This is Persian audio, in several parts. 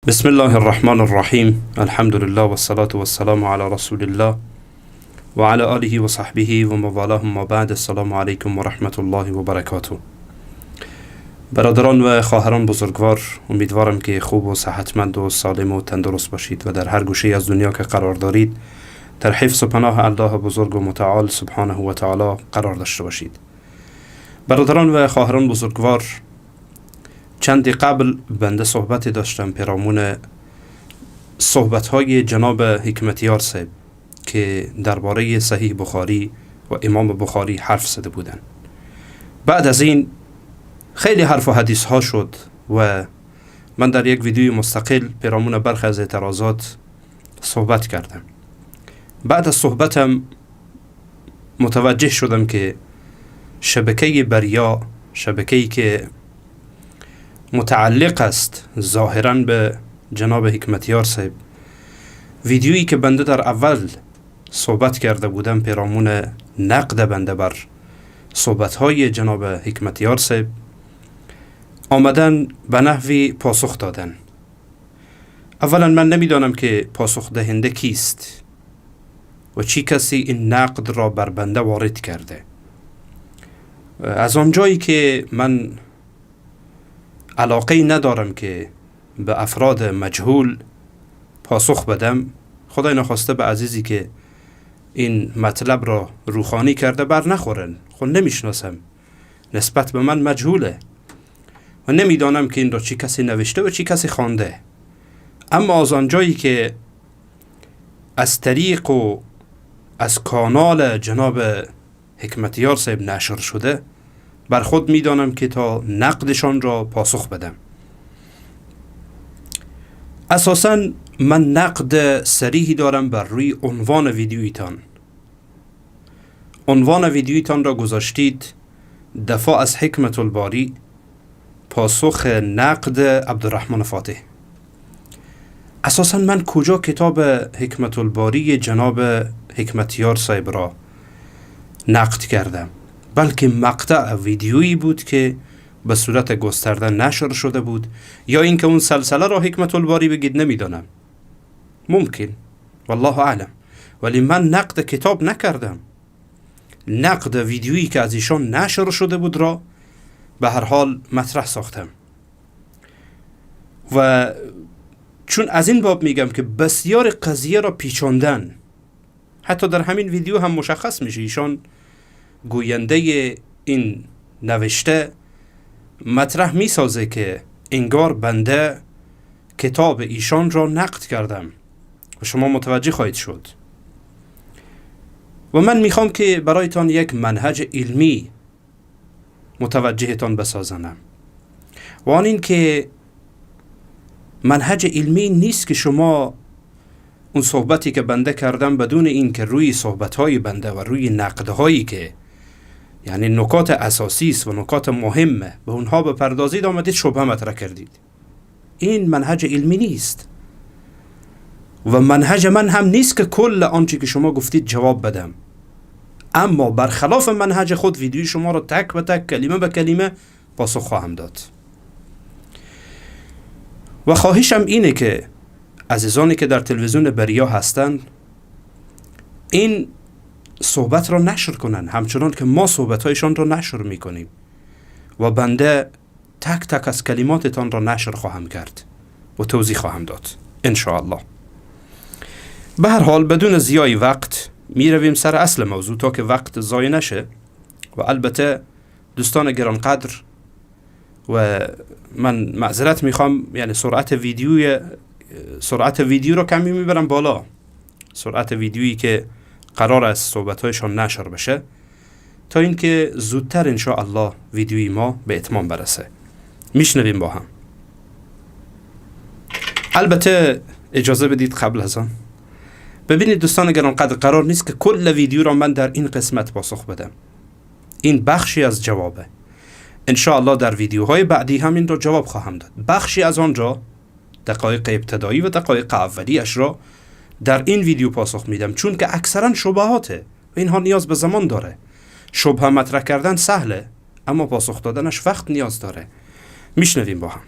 بسم الله الرحمن الرحیم. الحمد لله والصلاة والسلام علی رسول الله و علی آله و صحبه و موالاه، ما بعد. السلام علیکم و رحمت الله و برکاته. برادران و خواهران بزرگوار، امیدوارم که خوب و صحتمند و سالم و تندرست باشید و در هر گوشه از دنیا که قرار دارید در حفظ و پناه الله بزرگ و متعال سبحانه و تعالی قرار داشته باشید. برادران و خواهران بزرگوار، چندی قبل بنده صحبتی داشتم پیرامون صحبت‌های جناب حکمتیار صاحب که درباره صحیح بخاری و امام بخاری حرف زده بودند. بعد از این خیلی حرف و حدیث ها شد و من در یک ویدیوی مستقل پیرامون برخی از اعتراضات صحبت کردم. بعد از صحبتم متوجه شدم که شبکه بریا، شبکه‌ای که متعلق است ظاهراً به جناب حکمتیار صاحب، ویدیویی که بنده در اول صحبت کرده بودم پیرامون نقد بنده بر صحبت‌های جناب حکمتیار صاحب، آمدن به نحوی پاسخ دادن. اولا من نمیدانم که پاسخ دهنده کیست و چی کسی این نقد را بر بنده وارد کرده. از آنجایی که من علاقه ندارم که به افراد مجهول پاسخ بدم، خدای نخواسته به عزیزی که این مطلب را روخانی کرده بر نخورن، خب نمیشناسم، نسبت به من مجهوله و نمیدانم که این را چی کسی نوشته و چی کسی خوانده. اما از آنجایی که از طریق و از کانال جناب حکمتیار صاحب نشر شده، بر خود میدانم که تا نقدشان را پاسخ بدم. اساساً من نقد صریحی دارم بر روی عنوان ویدیویتان. عنوان ویدیویتان را گذاشتید دفاع از حکمت الباری، پاسخ نقد عبدالرحمن فاتح. اساساً من کجا کتاب حکمت الباری جناب حکمتیار صاحب را نقد کردم؟ بلکه مقطع ویدیویی بود که به صورت گسترده نشر شده بود، یا اینکه اون سلسله را حکمت الباری بگید نمیدانم، ممکن، والله اعلم. ولی من نقد کتاب نکردم، نقد ویدیویی که از ایشان نشر شده بود را به هر حال مطرح ساختم. و چون از این باب میگم که بسیار قضیه را پیچاندن، حتی در همین ویدیو هم مشخص میشه ایشان گوینده این نوشته مطرح میسازه که انگار بنده کتاب ایشان را نقد کردم و شما متوجه خواهید شد. و من میخوام که برایتان یک منهج علمی متوجهتان بسازنم، و آن این که منهج علمی نیست که شما اون صحبتی که بنده کردم بدون این که روی صحبت‌های بنده و روی نقدهایی که یعنی نکات اساسی است و نکات مهمه به اونها بپردازید، آمدید شبهه مطرح کردید. این منهج علمی نیست و منهج من هم نیست که کل آنچه که شما گفتید جواب بدم. اما برخلاف منهج خود ویدیوی شما را تک به تک، کلمه به کلمه پاسخ خواهم داد. و خواهشم اینه که عزیزانی که در تلویزیون بریا هستند این صحبت را نشر کنن، همچنان که ما صحبتهایشان را نشر میکنیم و بنده تک تک از کلماتتان را نشر خواهم کرد و توضیح خواهم داد انشاءالله. به هر حال بدون زیای وقت میرویم سر اصل موضوع تا که وقت ضایع نشه. و البته دوستان گرانقدر، و من معذرت میخوام، یعنی سرعت ویدیو رو کمی میبرم بالا، سرعت ویدیویی که قرار است صحبت‌هایشان نشر بشه، تا اینکه زودتر انشاءالله ویدیوی ما به اتمام برسه. میشنویم با هم. البته اجازه بدید قبل از آن ببینید دوستان گرانقدر، قرار نیست که کل ویدیو را من در این قسمت پاسخ بدم، این بخشی از جوابه. انشاءالله در ویدیوهای بعدی هم این را جواب خواهم داد. بخشی از آن را، دقایق ابتدایی و دقایق اولیش را در این ویدیو پاسخ میدم، چون که اکثرا شبهاته و اینها نیاز به زمان داره. شبهه مطرح کردن سهله، اما پاسخ دادنش وقت نیاز داره. میشنویم با هم.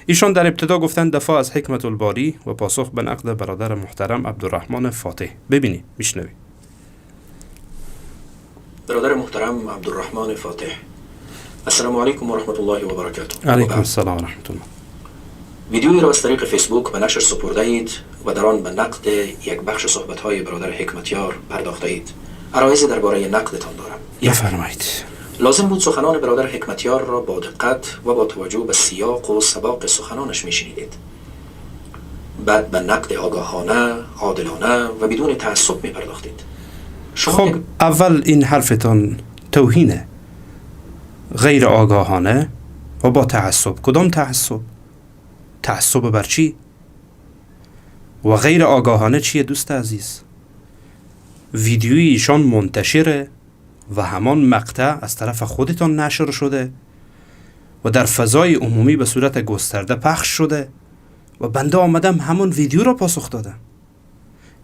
ایشان در ابتدا گفتن دفاع از حکمت الباری و پاسخ به نقد برادر محترم عبدالرحمن فاتح. ببینید، میشنوید. برادر محترم عبدالرحمن فاتح، السلام علیکم و رحمت الله و برکاته. علیکم السلام و رحمت الله. ویدیویی را از طریق فیسبوک به نشر سپرده اید و در آن به نقد یک بخش صحبت‌های برادر حکمتیار پرداخته اید. عرایض درباره نقدتان دارم. بفرمایید. لازم بود سخنان برادر حکمتیار را با دقت و با توجه به سیاق و سباق سخنانش می‌شنیدید. بعد به نقد آگاهانه، عادلانه و بدون تعصب می‌پرداختید. خب اول این حرفتان توهینه، غیر آگاهانه و با تعصب. کدام تعصب؟ تعصب بر چی؟ و غیر آگاهانه چیه دوست عزیز؟ ویدیوی ایشان منتشره و همان مقطع از طرف خودتان نشر شده و در فضای عمومی به صورت گسترده پخش شده و بنده آمدم همون ویدیو را پاسخ دادم.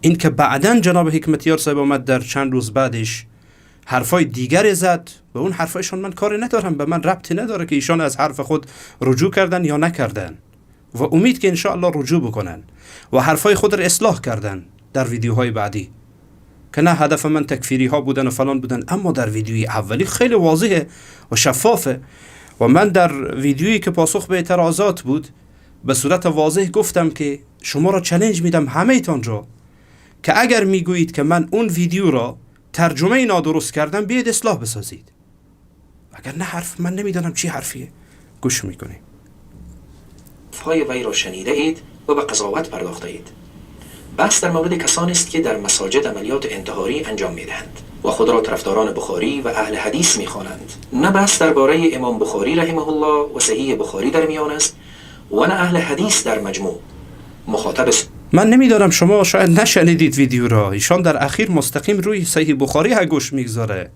این که بعداً جناب حکمتیار صاحب آمد در چند روز بعدش حرفای دیگر زد و اون حرفایشان من کاری ندارم، به من ربطی نداره که ایشان از حرف خود رجوع کردن یا نکردن و امید که انشاءالله رجوع بکنن و حرفای خود را اصلاح کردن در ویدیوهای بعدی، که نه هدف من تکفیری ها بودن و فلان بودن، اما در ویدیوی اولی خیلی واضحه و شفافه و من در ویدیویی که پاسخ به اعتراضات بود به صورت واضح گفتم که شما را چالش میدم همه ایتان را که اگر میگویید که من اون ویدیو را ترجمه نادرست کردم بیاید اصلاح بسازید، اگر نه حرف من نمیدانم چی حرفیه. گوش میکنیم. های وی را شنیده اید و به قضاوت پرداخته اید. بحث در مورد کسانی است که در مساجد عملیات انتحاری انجام میدهند و خود را طرفداران بخاری و اهل حدیث میخوانند. نه بحث درباره امام بخاری رحمه الله و صحیح بخاری در میان است و نه اهل حدیث در مجموع. مخاطب من نمیدانم شما شاید نشنیدید ویدیو را، ایشان در اخیر مستقیم روی صحیح بخاری گوش میگذاره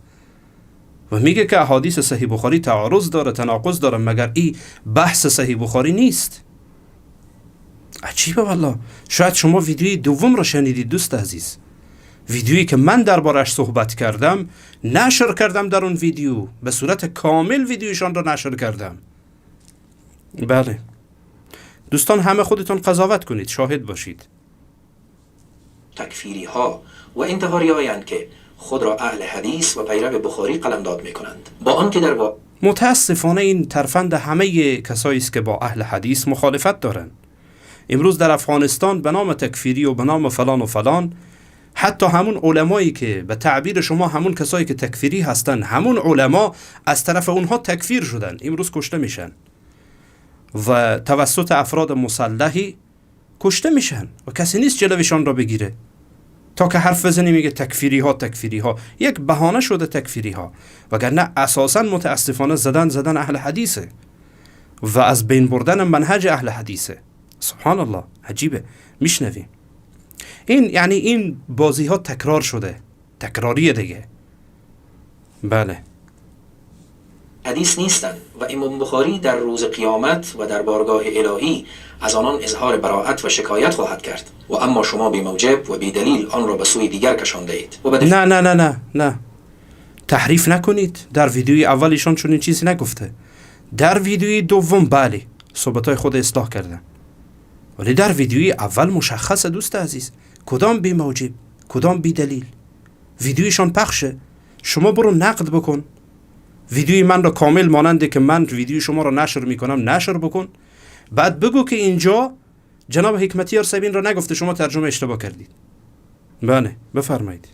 و میگه که احادیث صحیح بخاری تعارض داره، تناقض داره، مگر ای بحث صحیح بخاری نیست؟ عجیبه والله. شاید شما ویدیوی دوم را شنیدید دوست عزیز، ویدیویی که من دربارش صحبت کردم نشر کردم، در اون ویدیو به صورت کامل ویدیوشان را نشر کردم. بله دوستان همه خودتون قضاوت کنید، شاهد باشید. تکفیری ها و انتحاری هایند که خود را اهل حدیث و پیرو بخاری قلمداد میکنند، با آنکه در متاسفانه این ترفند همه کسایی است که با اهل حدیث مخالفت دارند. امروز در افغانستان به نام تکفیری و به نام فلان و فلان، حتی همون علمایی که به تعبیر شما همون کسایی که تکفیری هستن، همون علما از طرف اونها تکفیر شدن، امروز کشته میشن و توسط افراد مسلحی کشته میشن و کسی نیست جلوشان را بگیره. تا که حرف بزنی میگه تکفیری ها تکفیری ها، یک بهانه شده تکفیری ها، وگرنه اساسا متاسفانه زدن اهل حدیثه و از بین بردن منهج اهل حدیثه. سبحان الله، عجیبه. میشنویم این، یعنی این بازی ها تکرار شده، تکراریه دیگه. بله حدیث نیستند و امام بخاری در روز قیامت و در بارگاه الهی از آنان اظهار براعت و شکایت خواهد کرد و اما شما بی موجب و بی دلیل آن را به سوی دیگر کشانده اید. و نه نه نه نه نه، تحریف نکنید. در ویدیوی اول ایشان چنین چیزی نگفته، در ویدیوی دوم بله صحبت‌های خود اصلاح کردن، ولی در ویدیوی اول مشخصه دوست عزیز، کدام بی موجب کدام بی دلیل. ویدیویشان پخشه، شما برو نقد بکن، ویدیوی من را کامل ماننده که من ویدیوی شما را نشر میکنم نشر بکن، بعد بگو که اینجا جناب حکمتیار صاحب این را نگفته، شما ترجمه اشتباه کردید. بله بفرمایید.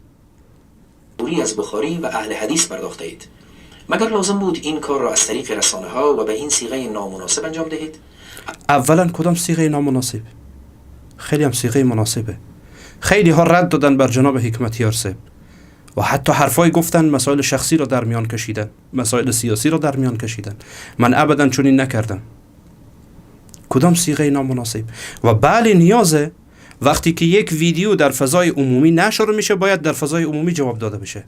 دوری از بخاری و اهل حدیث پرداخته اید، مگر لازم بود این کار را از طریق رسانه ها و به این صیغه نامناسب انجام دهید؟ اولا کدام صیغه نامناسب؟ خیلی هم صیغه مناسبه. خیلی ها رد دادن بر جناب حکمتیار صاحب و حتی حرفای گفتن، مسائل شخصی را در میان کشیدن، مسائل سیاسی را در میان کشیدن. من ابدا چنین نکردم. کدام صیغه نامناسب؟ و بله نیازه وقتی که یک ویدیو در فضای عمومی نشر میشه باید در فضای عمومی جواب داده بشه.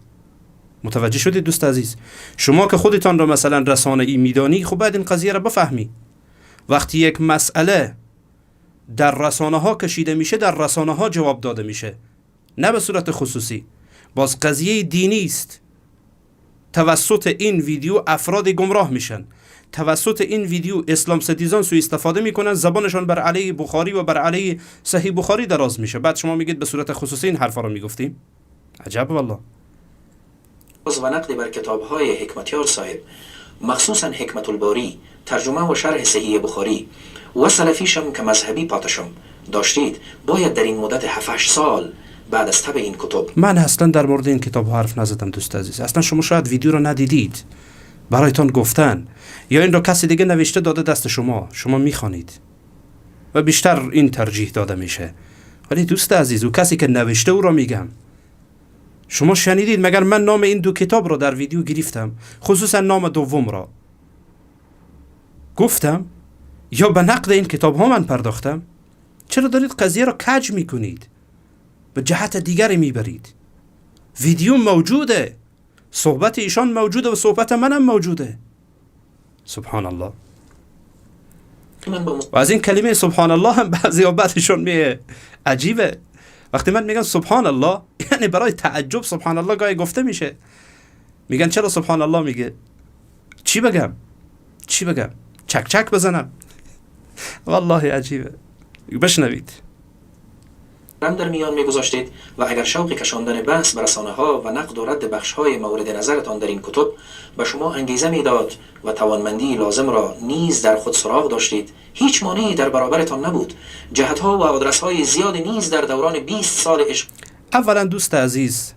متوجه شدید دوست عزیز؟ شما که خودتان را مثلا رسانه‌ای میدانی، خب باید این قضیه را بفهمی. وقتی یک مسئله در رسانه ها کشیده میشه، در رسانه ها جواب داده میشه، نه به صورت خصوصی. باز قضیه دینی است. توسط این ویدیو افراد گمراه میشن، توسط این ویدیو اسلام ستیزان سوء استفاده میکنن، زبانشان بر علیه بخاری و بر علیه صحیح بخاری دراز میشه. بعد شما میگید به صورت خصوصی این حرفا رو میگفتیم. عجب والله. و نقد بر کتاب‌های حکمتیار صاحب، مخصوصا حکمت الباری، ترجمه و شرح صحیح بخاری و سلفیشم که مذهبی پاتشم داشتید، باید در این مدت 7-8 سال بعد از طبع این کتب. من اصلا در مورد این کتاب حرف نزدم دوست عزیز. اصلا شما شاید ویدیو رو ندیدید، برایتان گفتن یا این رو کسی دیگه نوشته داده دست شما، شما میخوانید و بیشتر این ترجیح داده میشه. ولی دوست عزیز، او کسی که نوشته او رو میگم، شما شنیدید مگر من نام این دو کتاب رو در ویدیو گرفتم؟ خصوصا نام دوم را گفتم یا به نقد این کتاب ها من پرداختم؟ چرا دارید قضیه را کج میکنید، به جهت دیگری میبرید؟ ویدیو موجوده، صحبت ایشان موجوده و صحبت منم موجوده. سبحان الله. و از این کلمه سبحان الله هم بعضی ها بعدشون میه عجیبه. وقتی من میگم سبحان الله یعنی برای تعجب سبحان الله گاهی گفته میشه. میگن چرا سبحان الله میگه؟ چی بگم؟ چی بگم؟ چک چک بزنم؟ والله عجیبه. بشنوید. در میان میگذاشتید و اگر شوق کشاندن بحث بر رسانه ها و نقد و رد بخش های مورد نظرتان در این کتب به شما انگیزه میداد و توانمندی لازم را نیز در خود سراغ داشتید، هیچ مانعی در برابرتان نبود. جهت ها و آدرس های زیاد نیز در دوران 20 سال عشق. اولا دوست عزیز،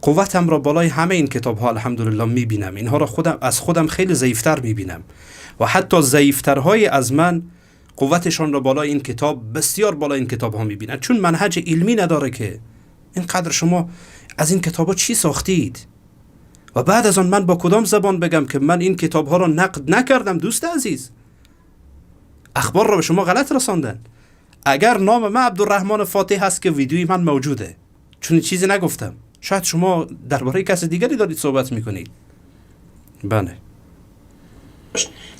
قوتم را بالای همه این کتاب ها الحمدلله میبینم. اینها را خودم از خودم خیلی ضعیفتر میبینم و حتی ضعیفترهای از من قوتشان را بالای این کتاب، بسیار بالای این کتاب ها میبینن، چون منهج علمی نداره که اینقدر شما از این کتاب ها چی ساختید. و بعد از آن من با کدام زبان بگم که من این کتاب ها را نقد نکردم؟ دوست عزیز، اخبار را به شما غلط رساندن. اگر نام من عبدالرحمن فاتح هست که ویدیوی من موجوده، چون چیزی نگفتم. شاید شما درباره کس دیگری دارید صحبت میکنید. بله،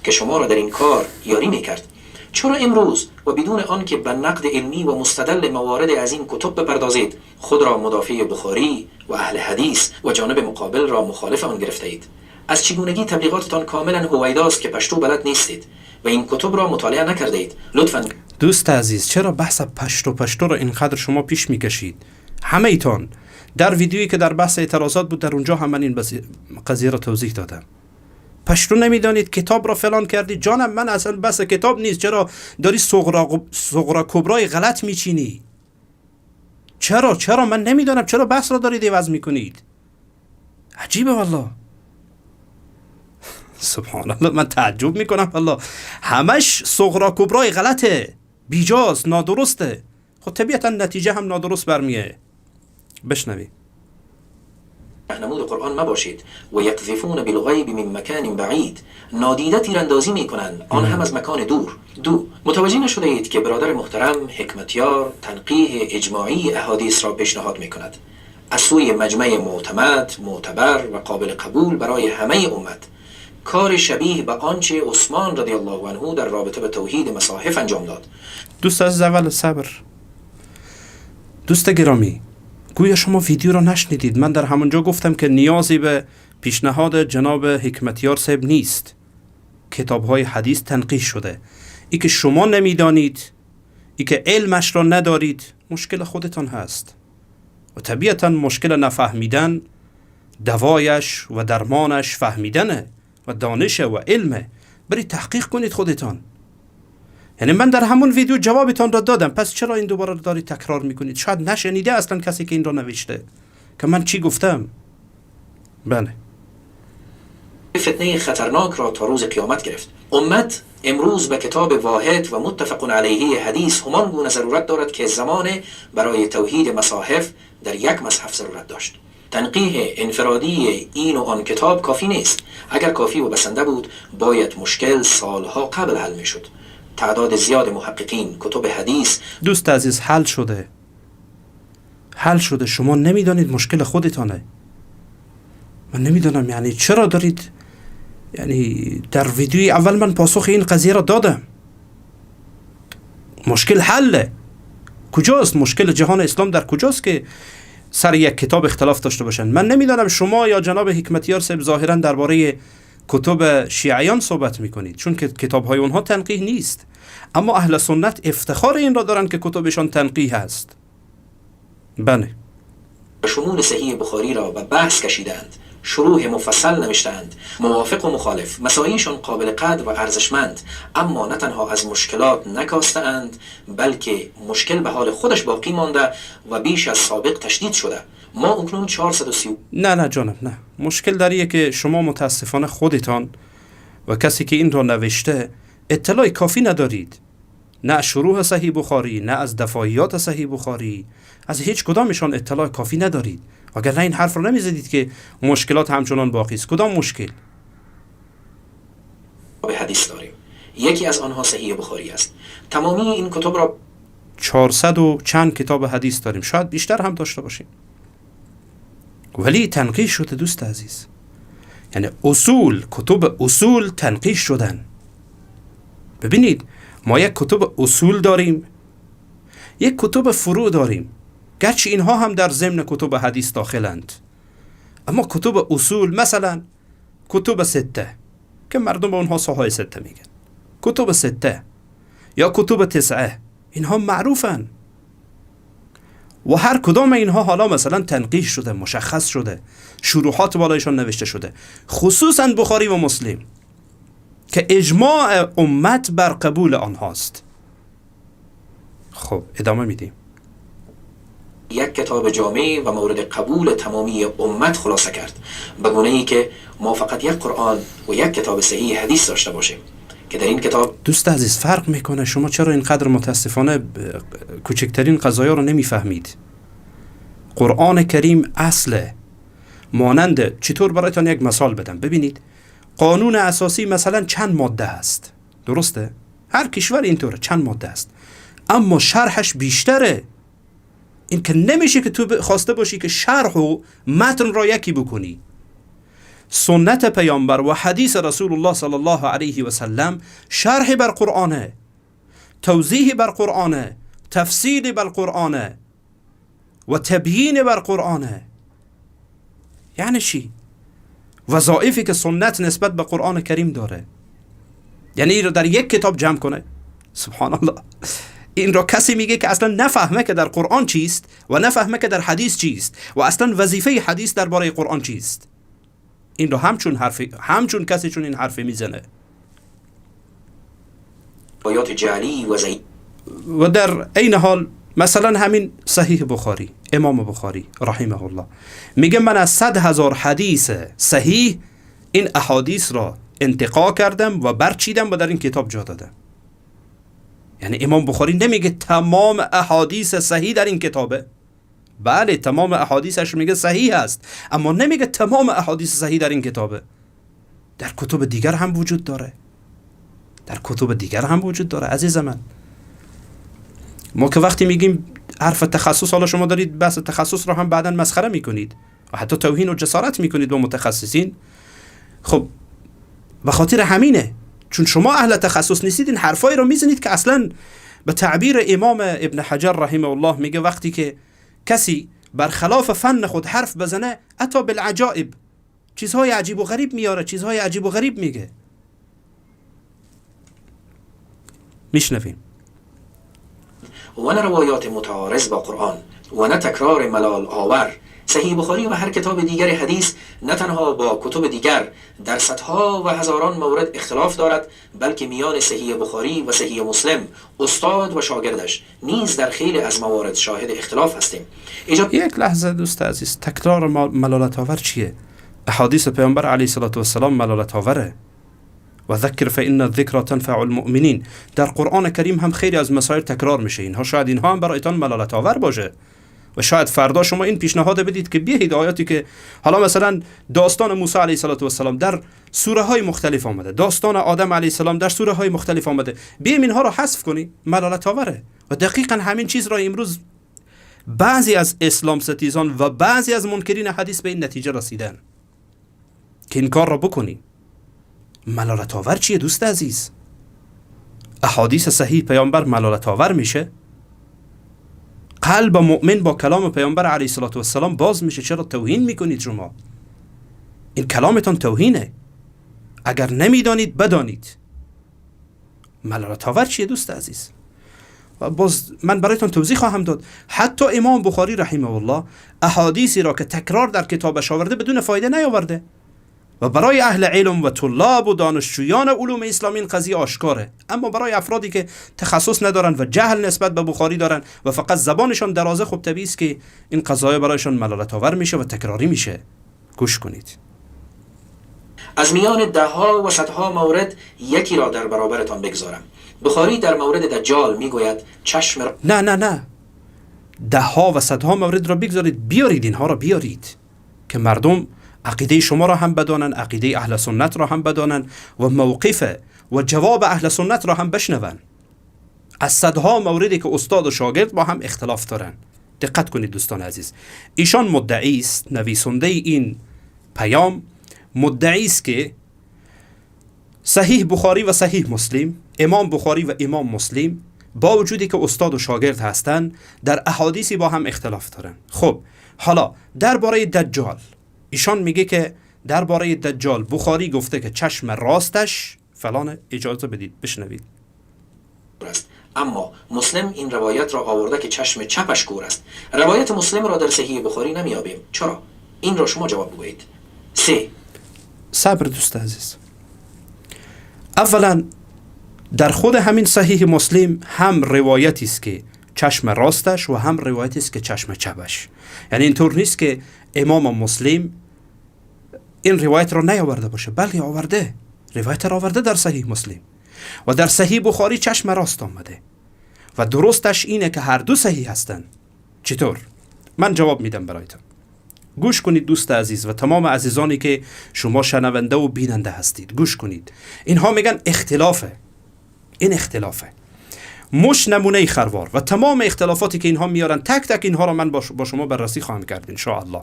که شما را در این کار یاری میکرد. چرا امروز و بدون آنکه به نقد علمی و مستدل موارد از این کتب بپردازید، خود را مدافع بخاری و اهل حدیث و جانب مقابل را مخالف آن گرفته اید؟ از چگونگی تبلیغاتتان کاملا هویداست که پشتو بلد نیستید و این کتب را مطالعه نکرده اید. لطفاً دوست عزیز، چرا بحث پشتو پشتو را اینقدر شما پیش میکشید؟ همه ایتان در ویدیویی که در بحث اعتراضات بود، در اونجا هم من این قضیه را توضیح دادم. پشتو نمیدانید، کتاب را فلان کردی. جانم من اصلا بس کتاب نیست. چرا داری صغرا کبرای غلط میچینی؟ چرا من نمیدانم چرا بحث را دارید عوض میکنید. عجیبه والله. سبحان الله، من تعجب میکنم والله. همش صغرا کبرای غلطه، بیجاست، نادرسته. خب طبیعتا نتیجه هم نادرست برمیه. بشنوی. نمود قرآن مباشید. و یقذفون بالغیب من مکان بعید، نادیده تیراندازی میکنند، آن هم از مکان دور. دو، متوجه نشده اید که برادر محترم حکمتیار تنقیح اجماعی احادیث را پیشنهاد میکند از سوی مجمع معتمد، معتبر و قابل قبول برای همه امت، کار شبیه به آنچه عثمان رضی الله عنه در رابطه به توحید مصاحف انجام داد. دوست از اول صبر. دوست گرامی، گویا شما ویدیو را نشنیدید. من در همانجا گفتم که نیازی به پیشنهاد جناب حکمتیار صاحب نیست. کتاب‌های حدیث تنقیح شده. ای که شما نمیدانید، ای که علمش را ندارید، مشکل خودتان هست. و طبیعتا مشکل نفهمیدن دوایش و درمانش فهمیدنه و دانش و علمه. برید تحقیق کنید خودتان. یعنی من در همون ویدیو جوابتان را دادم، پس چرا این دوباره دارید تکرار میکنید؟ شاید نشنیده اصلا کسی که این را نوشته که من چی گفتم. بله، فتنه خطرناک را تا روز قیامت گرفت. امت امروز به کتاب واحد و متفق علیه حدیث همان گونه ضرورت دارد که زمان برای توحید مصاحف در یک مصحف ضرورت داشت. تنقیح انفرادی این و آن کتاب کافی نیست. اگر کافی و بسنده بود، باید مشکل سالها قبل حل میشد. تعداد زیاد محققین کتب حدیث. دوست عزیز، حل شده، حل شده. شما نمیدانید، مشکل خودتانه. من نمیدانم یعنی چرا دارید، یعنی در ویدیوی اول من پاسخ این قضیه را دادم. مشکل حله. کجاست مشکل جهان اسلام؟ در کجاست که سر یک کتاب اختلاف داشته باشن؟ من نمیدانم شما یا جناب حکمتیار صاحب ظاهرا درباره کتب شیعیان صحبت میکنید، چون که کتاب های اونها تنقیح نیست. اما اهل سنت افتخار این را دارن که کتبشان تنقیح هست. بله. شمول صحیح بخاری را به بحث کشیدند، شروح مفصل نوشتند، موافق و مخالف، مسائلشان قابل قدر و ارزشمند، اما نه تنها از مشکلات نکاستند، بلکه مشکل به حال خودش باقی مانده و بیش از سابق تشدید شده. ما اکنون 430 نه جانم، نه. مشکل داریه که شما متاسفانه خودتان و کسی که این را نوشته اطلاع کافی ندارید، نه از شروح صحیح بخاری، نه از دفاعیات صحیح بخاری، از هیچ کدامشان اطلاع کافی ندارید. اگر نه این حرف رو نمیزدید که مشکلات همچنان باقی است. کدام مشکل؟ به حدیث داریم، یکی از آنها صحیح بخاری است. تمامی این کتب را 400 و چند کتاب حدیث داریم، شاید بیشتر هم داشته باشیم، ولی تنقیح شده دوست عزیز. یعنی اصول، کتب اصول تنقیح شدن. ببینید ما یک کتب اصول داریم، یک کتب فروع داریم، گرچه اینها هم در ضمن کتب حدیث داخلند، اما کتب اصول مثلا کتب سته که مردم به اونها صحای سته میگن، کتب سته یا کتب تسعه، اینها معروفن و هر کدام اینها حالا مثلا تنقیح شده، مشخص شده، شروحات بالایشان نوشته شده، خصوصا بخاری و مسلم که اجماع امت بر قبول آنهاست. خب ادامه میدیم. یک کتاب جامع و مورد قبول تمامی امت خلاصه کرد، به گونه ای که ما فقط یک قرآن و یک کتاب صحیح حدیث داشته باشیم که در این کتاب. دوست عزیز فرق میکنه، شما چرا اینقدر متاسفانه کوچکترین قضایا رو نمیفهمید؟ قرآن کریم اصله. مانند چطور برایتان یک مثال بدم؟ ببینید قانون اساسی مثلا چند ماده هست، درسته؟ هر کشور اینطوره، چند ماده است، اما شرحش بیشتره. این که نمیشه که تو خواسته باشی که شرح و متن را یکی بکنی. سنت پیامبر و حدیث رسول الله صلی الله علیه و سلم شرح بر قرآنه، توضیح بر قرآنه، تفسیر بر قرآنه و تبیین بر قرآنه. یعنی چی؟ وظایفی که سنت نسبت به قرآن کریم داره، یعنی این رو در یک کتاب جمع کنه. سبحان الله، این را کسی میگه که اصلا نفهمه که در قرآن چیست و نفهمه که در حدیث چیست و اصلا وظیفه حدیث درباره قرآن چیست. این را همچون کسی چون این حرف میزنه. آیات جعلی و و در عین حال مثلا همین صحیح بخاری، امام بخاری رحمه الله میگه من از 100,000 حدیث صحیح این احادیث را انتقا کردم و برچیدم و در این کتاب جا دادم. یعنی امام بخاری نمیگه تمام احادیث صحیح در این کتابه. بله تمام احادیثش میگه صحیح است، اما نمیگه تمام احادیث صحیح در این کتابه. در کتب دیگر هم وجود داره، در کتب دیگر هم وجود داره. عزیز من، ما که وقتی میگیم حرف تخصص، حالا شما دارید بحث تخصص رو هم بعدا مسخره میکنید و حتی توهین و جسارت میکنید با متخصصین. خب به خاطر همینه، چون شما اهل تخصص نیستید این حرفایی رو میزنید که اصلا به تعبیر امام ابن حجر رحمه الله میگه وقتی که کسی برخلاف فن خود حرف بزنه اتا بالعجائب، چیزهای عجیب و غریب میاره، چیزهای عجیب و غریب میگه. میشنویم. و نه روایات متعارض با قرآن و نه تکرار ملال آور. صحیح بخاری و هر کتاب دیگر حدیث نه تنها با کتب دیگر در صدها و هزاران مورد اختلاف دارد، بلکه میان صحیح بخاری و صحیح مسلم استاد و شاگردش نیز در خیلی از موارد شاهد اختلاف هستیم. یک لحظه دوست عزیز، تکرار ملالت آور چیه؟ احادیث پیامبر علیه الصلاة والسلام ملالت آوره. و ذکر فإن الذکر تنفع المؤمنین. در قرآن کریم هم خیلی از مسائل تکرار میشه. اینها شاید اینها هم برایتان ملالت آور باشه و شاید فردا شما این پیشنهاد بدید که بیایید آیاتی که حالا مثلا داستان موسی علیه السلام در سوره های مختلف آمده، داستان آدم علیه السلام در سوره های مختلف آمده، بیایم اینها رو حذف کنیم، ملالت آوره. و دقیقا همین چیز را امروز بعضی از اسلام ستیزان و بعضی از منکرین حدیث به این نتیجه رسیدن که این کار را بکنیم. ملالت آور چیه دوست عزیز؟ احادیث صحیح پیامبر ملالت آور میشه؟ قلب مؤمن با کلام پیامبر علیه السلام باز میشه. چرا توهین میکنید شما؟ این کلامتان توهینه. اگر نمیدانید بدانید. ملالت آور چیه دوست عزیز؟ و باز من برایتان توضیح خواهم داد. حتی امام بخاری رحمه الله احادیثی را که تکرار در کتابش آورده بدون فایده نیاورده و برای اهل علم و طلاب و دانشجویان علوم اسلامی این قضیه آشکاره، اما برای افرادی که تخصص ندارن و جهل نسبت به بخاری دارن و فقط زبانشان درازه، خب طبیعی است که این قضایا برایشان ملالت آور میشه و تکراری میشه. گوش کنید. از میان ده ها و صدها مورد یکی را در برابرتان بگذارم. بخاری در مورد دجال میگوید چشم نه نه نه، ده ها و صدها مورد را بگذارید، بیارید اینها را بیارید که مردم عقیده شما را هم بدانن، عقیده اهل سنت را هم بدانن و موقف و جواب اهل سنت را هم بشنون. از صدها موردی که استاد و شاگرد با هم اختلاف دارن. دقت کنید دوستان عزیز، ایشان مدعی است، نویسنده این پیام مدعی است که صحیح بخاری و صحیح مسلم، امام بخاری و امام مسلم با وجودی که استاد و شاگرد هستند در احادیثی با هم اختلاف دارن. خب حالا درباره دجال ایشان میگه که درباره دجال بخاری گفته که چشم راستش فلان. اجازه بدید بشنوید. است، اما مسلم این روایت را آورده که چشم چپش کور است. روایت مسلم را در صحیح بخاری نمیابیم. چرا؟ این را شما جواب بگویید. سه. صبر دوست عزیز. اولا در خود همین صحیح مسلم هم روایتی است که چشم راستش و هم روایتی است که چشم چپش. یعنی اینطور نیست که امام مسلم این روایت را نیاورده باشه، بلکه آورده، روایت را آورده در صحیح مسلم و در صحیح بخاری چشم راست آمده و درستش اینه که هر دو صحیح هستند. چطور؟ من جواب میدم برایتان. گوش کنید دوست عزیز و تمام عزیزانی که شما شنونده و بیننده هستید، گوش کنید. اینها میگن اختلافه، این اختلافه مش نمونه خروار و تمام اختلافاتی که اینها میارن تک تک اینها را من با شما بررسی خواهم کرد ان شاء الله.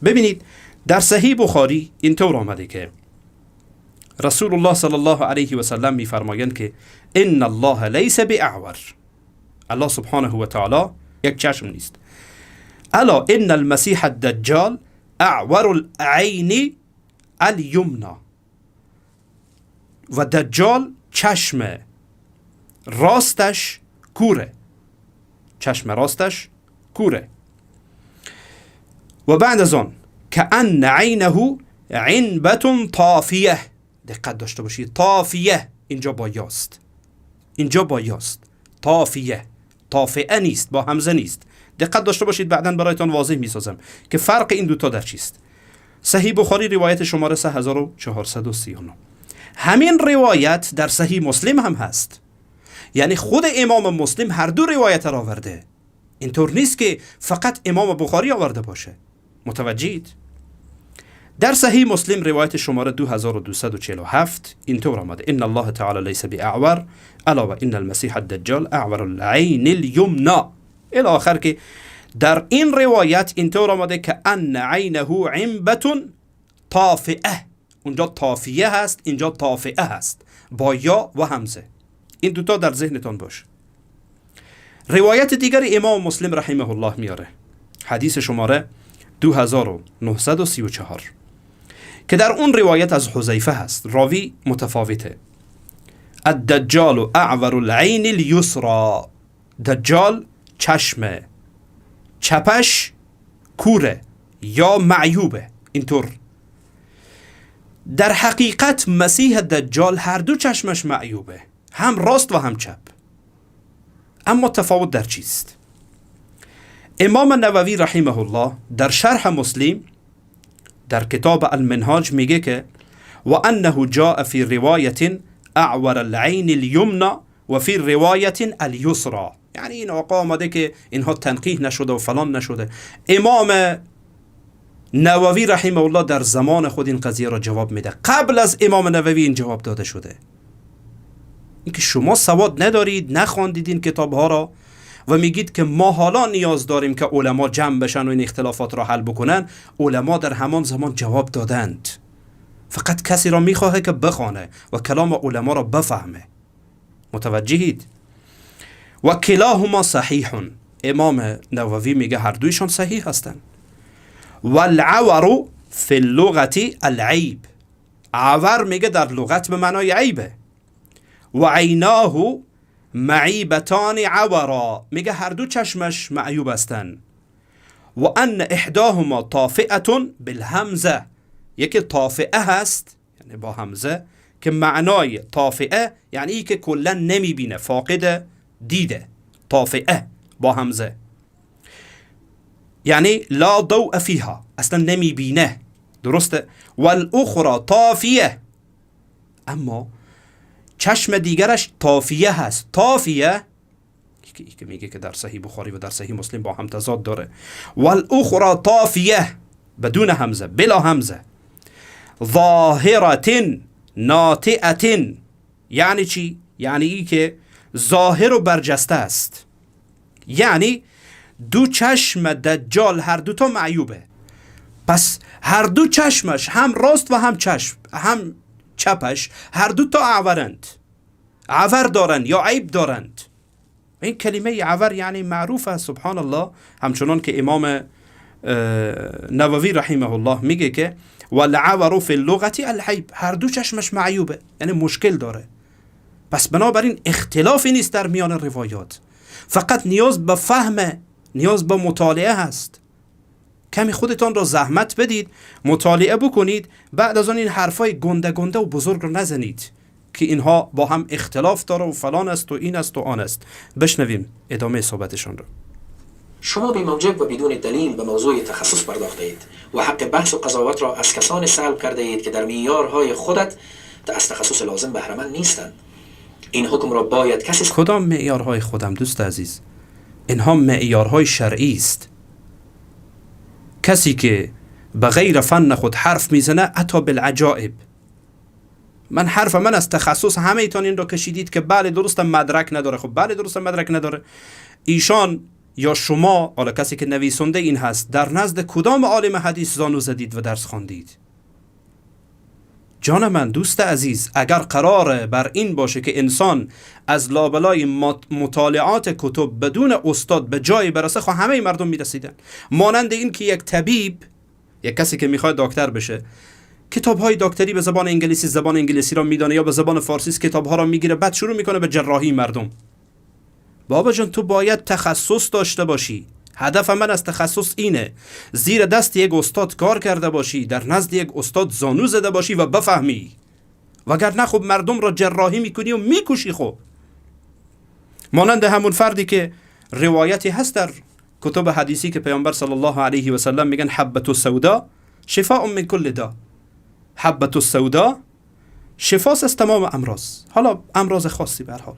ببینید در صحیح بخاری اینطور آمده که رسول الله صلی الله علیه و سلم میفرمایند که ان الله لیس باعور، الله سبحانه و تعالی یک چشم نیست. الا ان المسیح الدجال اعور العین الیمنا، و دجال چشم راستش کوره، چشم راستش کوره. و بعد از آن که ان عینه عنبه طافیه، دقت داشته باشید، طافیه اینجا با یاست، اینجا با یاست، طافیه، طافئه نیست، با همزه نیست. دقت داشته باشید، بعداً برایتان واضح میسازم که فرق این دوتا در چیست. صحیح بخاری روایت شماره 3439. همین روایت در صحیح مسلم هم هست، یعنی خود امام مسلم هر دو روایت را آورده، اینطور نیست که فقط امام بخاری آورده باشه. متوجهید؟ در صحیح مسلم روایت شماره 2247 اینطور آمده: ان الله تعالی لیس باعور الا و ان المسیح الدجال اعور العین الیمنا الی آخر، که در این روایت اینطور آمده که ان عینه عنبه طافئه، اونجا طافیه هست، اینجا طافئه هست با یا و همزه. این دوتا در ذهنتان باشه. روایت دیگر امام مسلم رحمه الله میاره، حدیث شماره 2934 که در اون روایت از حذیفه هست، راوی متفاوته. الدجال اعور العین الیسرا، دجال چشم چپش کوره یا معیوبه. اینطور در حقیقت مسیح دجال هر دو چشمش معیوبه، هم راست و هم چپ. اما تفاوت در چیست؟ امام نووی رحمه الله در شرح مسلم در کتاب المنهاج میگه که و انه جاء فی روایت اعور العین الیمنى و فی روایت الیسرى، یعنی این آقا آمده که اینها تنقیح نشده و فلان نشده. امام نووی رحمه الله در زمان خود این قضیه را جواب میده، قبل از امام نووی این جواب داده شده. اینکه شما سواد ندارید، نخواندید این کتاب ها را و میگید که ما حالا نیاز داریم که علما جمع بشن و این اختلافات را حل بکنن، علما در همان زمان جواب دادند. فقط کسی را میخواه که بخوانه و کلام علما را بفهمه. متوجهید؟ و کلاهما صحیح، امام نووی میگه هر دویشان صحیح هستند. والعور فی اللغة العیب، عور میگه در لغت به معنای عیبه. و عیناه معیبتان عورا، میگه هر دو چشمش معیوب هستن. و ان احداهما طافئه بالهمزه، یکی طافئه هست یعنی با همزه، که معنای طافئه یعنی ای که کلا نمیبینه، فاقد دیده، طافئه با همزه یعنی لا ضوء فیها، اصلا نمیبینه، درسته. والاخرى طافیه، اما چشم دیگرش طافیه هست. طافیه که میگه که در صحیح بخاری و در صحیح مسلم با هم تضاد داره. والاخرى طافیه بدون همزه، بلا همزه، ظاهرة ناطئة، یعنی چی؟ یعنی ای که ظاهر و برجسته است، یعنی دو چشم دجال هر دو تا معیوبه. پس هر دو چشمش هم راست و هم چشم هم چپش هر دو تا اعورند، عور دارند یا عیب دارند. این کلمه عور یعنی معروف است، سبحان الله. همچنان که امام نووی رحمه الله میگه که والعور فی اللغة العیب، هر دو چشمش معیوبه یعنی مشکل داره. پس بنابراین اختلافی نیست در میان روایات، فقط نیاز به فهم، نیاز به مطالعه هست. کمی خودتان را زحمت بدید، مطالعه بکنید، بعد از آن این حرفای گنده گنده و بزرگ رو نزنید که اینها با هم اختلاف داره و فلان است و این است و آن است. بشنویم ادامه صحبتشان را. شما بی موجب و بدون دلیل به موضوع تخصص پرداخته اید و حق بحث و قضاوت را از کسان سلب کرده اید که در معیارهای خودت از تخصص لازم بهره مند نیستند. این حکم را باید کسی... کدام معیارهای خودم دوست عزیز؟ اینها معیارهای شرعی است. کسی که به غیر فن خود حرف میزنه اتا بالعجائب. من حرف من از تخصص همه ایتان این را کشیدید که بله درست مدرک نداره. خب بله درست مدرک نداره. ایشان یا شما، حالا کسی که نویسنده این هست، در نزد کدام عالم حدیث زانو زدید و درس خواندید؟ جان من دوست عزیز، اگر قرار بر این باشه که انسان از لابلای مطالعات کتب بدون استاد به جایی برسه، خب همه مردم میرسیدن. مانند این که یک طبیب، یک کسی که میخواد دکتر بشه، کتاب های دکتری به زبان انگلیسی، زبان انگلیسی را میدانه یا به زبان فارسی کتاب ها را میگیره، بعد شروع میکنه به جراحی مردم. بابا جان تو باید تخصص داشته باشی. هدف من از تخصص اینه زیر دست یک استاد کار کرده باشی، در نزد یک استاد زانو زده باشی و بفهمی، وگرنه خب مردم را جراحی میکنی و میکشی. خب مانند همون فردی که روایتی هست در کتب حدیثی که پیامبر صلی الله علیه و سلم میگن حبة السودا شفاء من کل دا. حبة السودا شفاست از تمام امراض، حالا امراض خاصی. به هر حال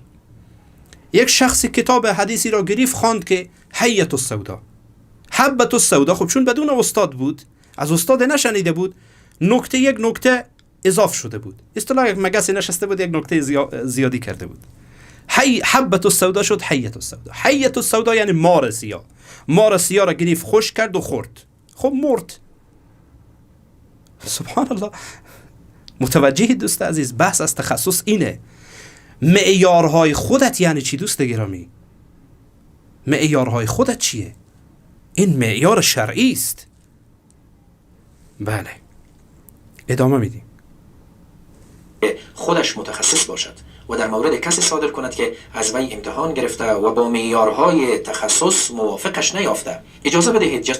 یک شخصی کتاب حدیثی را گرفت، خواند که حیة السودا، حبة السودا. خب چون بدون استاد بود، از استاد نشنیده بود، نکته یک نکته اضاف شده بود، اصطلاح یک مگسی نشسته بود یک نکته زیادی کرده بود. حبة السودا شد حیة السودا. حیة السودا یعنی مار سیاه. مار سیاه را گرفت، خوش کرد و خورد، خب مرد. سبحان الله. متوجه دوست عزیز، بحث از تخصص اینه. معیارهای خودت یعنی چی دوست گرامی؟ معیارهای خودت چیه؟ این معیار شرعی است. بله ادامه میدیم. خودش متخصص باشد و در مورد کسی صادر کند که از وی امتحان گرفته و با معیارهای تخصص موافقش نیافته. اجازه بدهید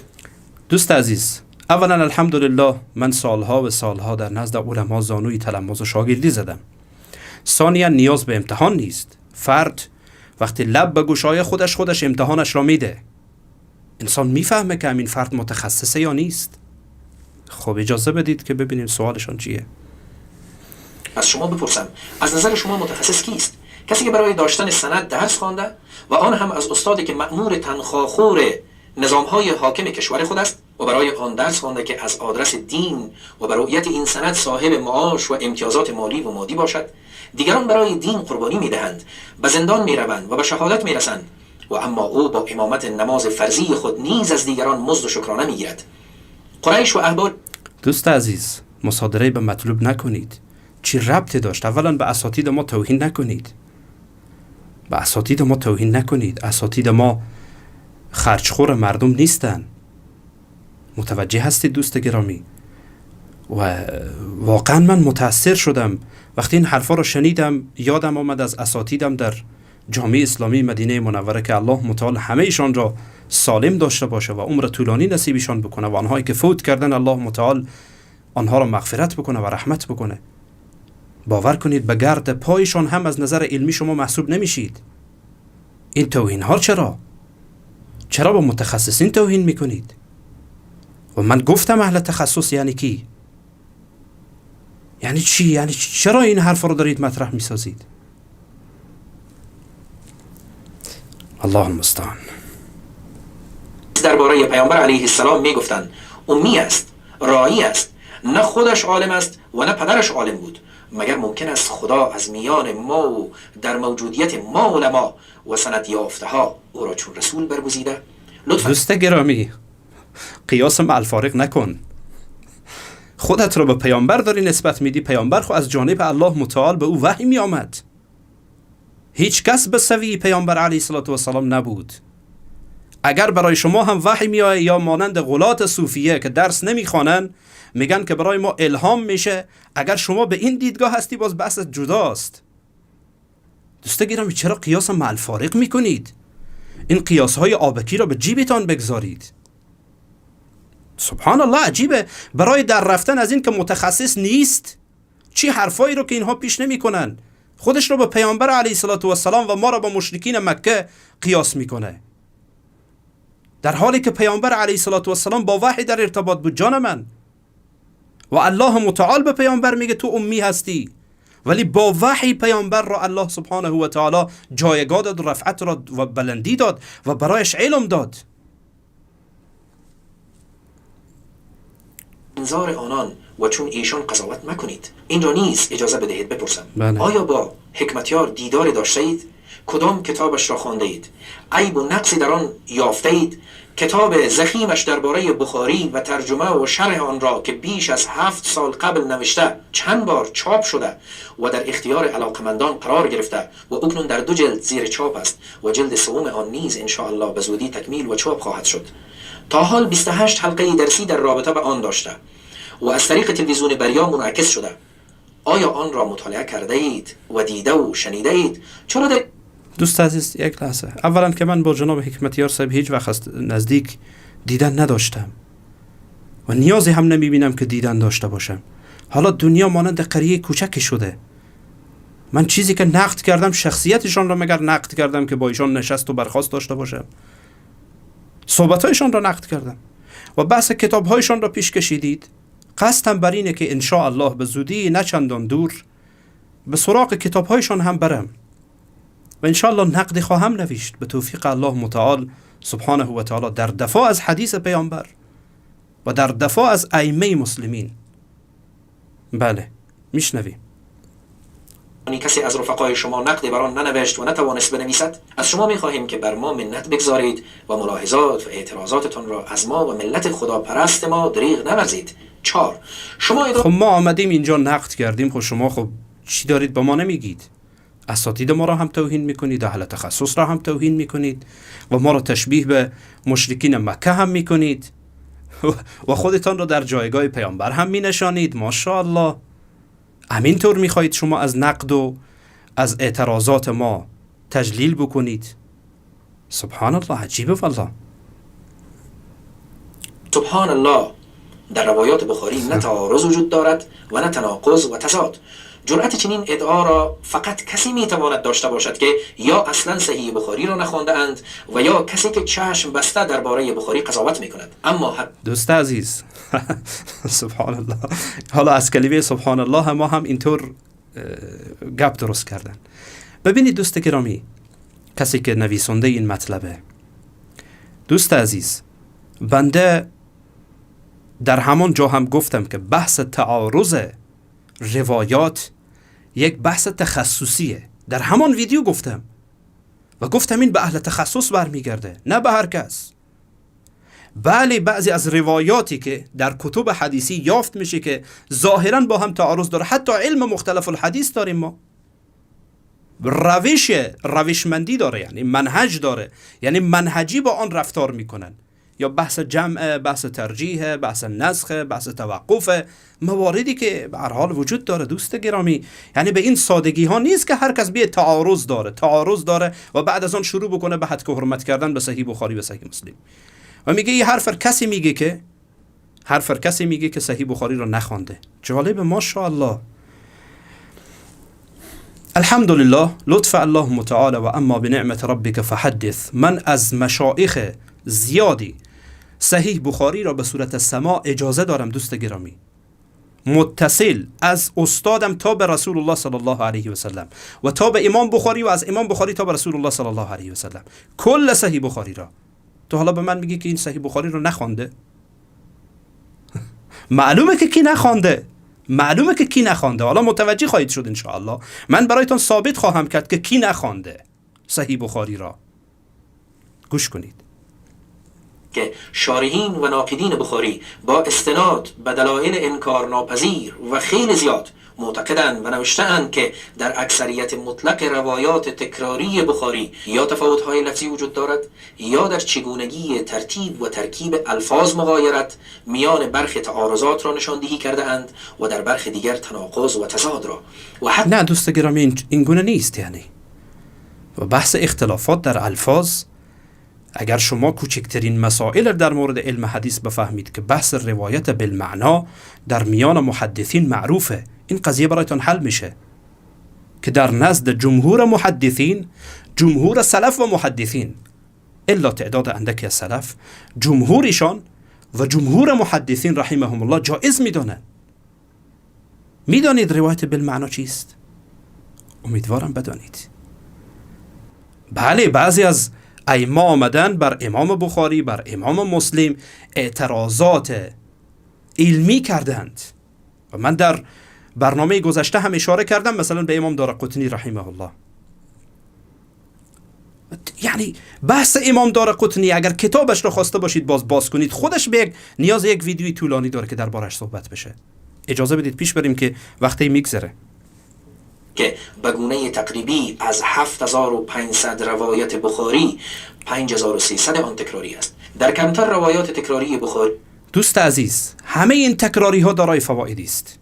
دوست عزیز، اولا الحمدلله من سالها و سالها در نزد علما زانوی تلمذ و شاگردی زدم. ثانیا نیاز به امتحان نیست. فرد وقتی لب به گوشای خودش امتحانش را میده. انسان میفهمه که همین فرد متخصصه یا نیست. خب اجازه بدید که ببینیم سوالشان چیه. از شما بپرسم، از نظر شما متخصص کیست؟ کسی که برای داشتن سند درس خوانده و آن هم از استادی که مأمور تنخواخور نظام‌های حاکم کشور خود است و برای آن درس خوانده که از آدرس دین و به رؤیت این سند صاحب معاش و امتیازات مالی و مادی باشد. دیگران برای دین قربانی می‌دهند، به زندان می‌روند و به شهادت می‌رسند، و اما او با امامت نماز فرضی خود نیز از دیگران مزد و شکرانه می‌گیرد. قریش و احبار. دوست عزیز، مصادره به مطلوب نکنید. چی ربطی داشت؟ اولا به اساتید ما توهین نکنید. به اساتید ما توهین نکنید. اساتید ما خرجخور مردم نیستن. متوجه هستید دوست گرامی؟ و واقعا من متاثر شدم وقتی این حرفا رو شنیدم. یادم آمد از اساتیدم در جامعه اسلامی مدینه منوره که الله متعال همه ایشان را سالم داشته باشه و عمر طولانی نصیبشان بکنه و آنهایی که فوت کردن الله متعال آنها را مغفرت بکنه و رحمت بکنه. باور کنید به گرد پایشان هم از نظر علمی شما محسوب نمیشید. این توهین ها چرا؟ چرا با متخصصین توهین میکنید؟ و من گفتم اهل تخصص یعنی کی؟ یعنی چی؟ یعنی چرا این حرف رو دارید مطرح میسازید؟ الله المستعان. درباره پیامبر علیه السلام میگفتند امی است، راعی است، نه خودش عالم است و نه پدرش عالم بود. مگر ممکن است خدا از میان ما و در موجودیت ما علما و سند یافته ها او را چون رسول برگزیده؟ لطفا دوست گرامی، قیاس مع الفارق نکن. خودت را به پیامبر داری نسبت میدی. پیامبر خو از جانب الله متعال به او وحی می آمد. هیچ کس به سوی پیامبر علیه السلام نبود. اگر برای شما هم وحی می آید یا مانند غلات صوفیه که درس نمیخوانن میگن که برای ما الهام میشه، اگر شما به این دیدگاه هستی باز بحث جداست. دوست گرامی، چرا قیاس مع الفارق میکنید؟ این قیاس های آبکی را به جیبتان بگذارید. سبحان الله، عجیبه. برای در رفتن از این که متخصص نیست چی حرفایی رو که اینها پیش نمیکنن. خودش رو به پیامبر علیه السلام و ما رو با مشرکین مکه قیاس میکنه، در حالی که پیامبر علیه السلام با وحی در ارتباط بود. جان من، و الله متعال به پیامبر میگه تو امی هستی، ولی با وحی پیامبر را الله سبحانه و تعالی جایگاه داد، رفعت را و بلندی داد و برایش علم داد. انظار آنان و چون ایشان قضاوت مکنید. این را نیز اجازه بدهید بپرسم. بله. آیا با حکمتیار دیدار داشته اید؟ کدام کتابش را خوانده اید؟ عیب و نقصی در آن یافته اید؟ کتاب ضخیمش درباره بخاری و ترجمه و شرح آن را که بیش از 7 سال قبل نوشته چند بار چاپ شده و در اختیار علاقمندان قرار گرفته و اکنون در 2 جلد زیر چاپ است و جلد سوم آن نیز انشاءالله به زودی تکمیل و چاپ خواهد شد. تا حال 28 حلقه درسی در رابطه به آن داشته و از طریق تلویزیون بریا منعکس شده. آیا آن را مطالعه کرده اید و دیده و شنیده اید؟ چرا در دوست عزیز یک لحظه. اولا که من با جناب حکمتیار صاحب هیچ وقت نزدیک دیدن نداشتم و نیازی هم نمیبینم که دیدن داشته باشم. حالا دنیا مانند قریه کوچکی شده. من چیزی که نقد کردم شخصیتشان را مگر نقد کردم که با ایشان نشست و برخاست داشته باشم؟ صحبتهایشان را نقد کردم و بحث کتابهایشان را پیش کشیدید. قصدم بر اینه که انشاءالله به زودی نه چندان دور به سراغ کتابهایشان هم برم و انشاءالله نقد خواهم نوشت به توفیق الله متعال سبحانه و تعالی در دفاع از حدیث پیامبر و در دفاع از ائمه مسلمین. بله، میشنویم. کسی از رفقای شما نقد بر آن ننوشت و نتوانست بنویسد؟ از شما میخواهیم که بر ما منت بگذارید و ملاحظات و اعتراضاتتان را از ما و ملت خداپرست ما دریغ نورزید. 4. شما خب ما آمدیم اینجا نقد کردیم. خب شما خب چی دارید با ما نمیگید؟ اساتید ما را هم توهین میکنید، اهل تخصص را هم توهین میکنید و ما را تشبیه به مشرکین مکه هم میکنید و خودتان را در جایگاه پیامبر هم مینشانید. ماشاءالله. همینطور میخواهید شما از نقد و از اعتراضات ما تجلیل بکنید؟ سبحان الله، عجیبه والله. سبحان الله. در روایات بخاری نه تعارض وجود دارد و نه تناقض و تضاد. جرأت چنین ادعا را فقط کسی میتواند داشته باشد که یا اصلا صحیح بخاری را نخوانده اند و یا کسی که چشم بسته درباره بخاری قضاوت میکند. اما دوست عزیز سبحان الله، حالا از کلمه سبحان الله ما هم اینطور گپ درست کردن. ببینید دوست گرامی، کسی که نویسنده این مطلبه، دوست عزیز، بنده در همان جا هم گفتم که بحث تعارض روایات یک بحث تخصصیه. در همان ویدیو گفتم و گفتم این به اهل تخصص برمیگرده، نه به هر کس. بله، بعضی از روایاتی که در کتب حدیثی یافت میشه که ظاهرا با هم تعارض داره، حتی علم مختلف الحدیث داریم ما، روشمندی داره، یعنی منهج داره، یعنی منهجی با آن رفتار میکنن. یا بحث جمع، بحث ترجیح، بحث نسخ، بحث توقف، مواردی که به هر حال وجود داره دوست گرامی. یعنی به این سادگی ها نیست که هر کس بیه تعارض داره و بعد از آن شروع بکنه به هتک و حرمت کردن به صحیح بخاری و صحیح مسلم. و میگه این حرف کسی میگه که صحیح بخاری رو نخوانده. جالب، ماشاءالله. الحمدلله، لطف الله متعال و اما بنعمت ربک فحدث. من از مشایخ زیادی صحیح بخاری را به صورت سماع اجازه دارم دوست گرامی، متصل از استادم تا به رسول الله صلی الله علیه و سلم و تا به امام بخاری و از امام بخاری تا به رسول الله صلی الله علیه و سلم، کل صحیح بخاری را. تو حالا به من میگی که این صحیح بخاری رو نخوانده؟ معلومه که کی نخوانده، معلومه که کی نخوانده. حالا متوجه خواهید شد انشاءالله. من برایتان ثابت خواهم کرد که کی نخوانده صحیح بخاری را. گوش کنید که شارحین و ناقدین بخاری با استناد به دلایل انکار ناپذیر و خیلی زیاد معتقدند و نوشته‌اند که در اکثریت مطلق روایات تکراری بخاری یا تفاوت‌های لفظی وجود دارد یا در چگونگی ترتیب و ترکیب الفاظ مغایرت میان برخی تعارضات را نشاندهی کرده اند و در برخی دیگر تناقض و تضاد را. و حتی نه دوست گرامی، این گونه نیست. یعنی و بحث اختلافات در الفاظ، اگر شما کوچکترین مسائل در مورد علم حدیث بفهمید که بحث روایت بالمعنا در میان محدثین معروفه، این قضیه برایتان حل میشه که در نزد جمهور محدثین، جمهور سلف و محدثین، الا تعداد اندکی از سلف، جمهورشان و جمهور محدثین رحمهم الله جایز میدانند. میدانید روایت بالمعنا چیست؟ امیدوارم بدانید. بله، بعضی از ائمه آمدن بر امام بخاری، بر امام مسلم اعتراضات علمی کردند و من در برنامه گذشته هم اشاره کردم مثلا به امام دارقطنی رحمه الله. یعنی بحث امام دارقطنی اگر کتابش رو خواسته باشید باز کنید، خودش به یک نیاز یک ویدیوی طولانی داره که دربارش صحبت بشه. اجازه بدید پیش بریم که وقتی میگذره. که به گونه تقریبی از 7500 روایت بخاری 5300 آن تکراری است. در کمتر روایات تکراری بخاری، دوست عزیز، همه این تکراری ها دارای فوایدی است.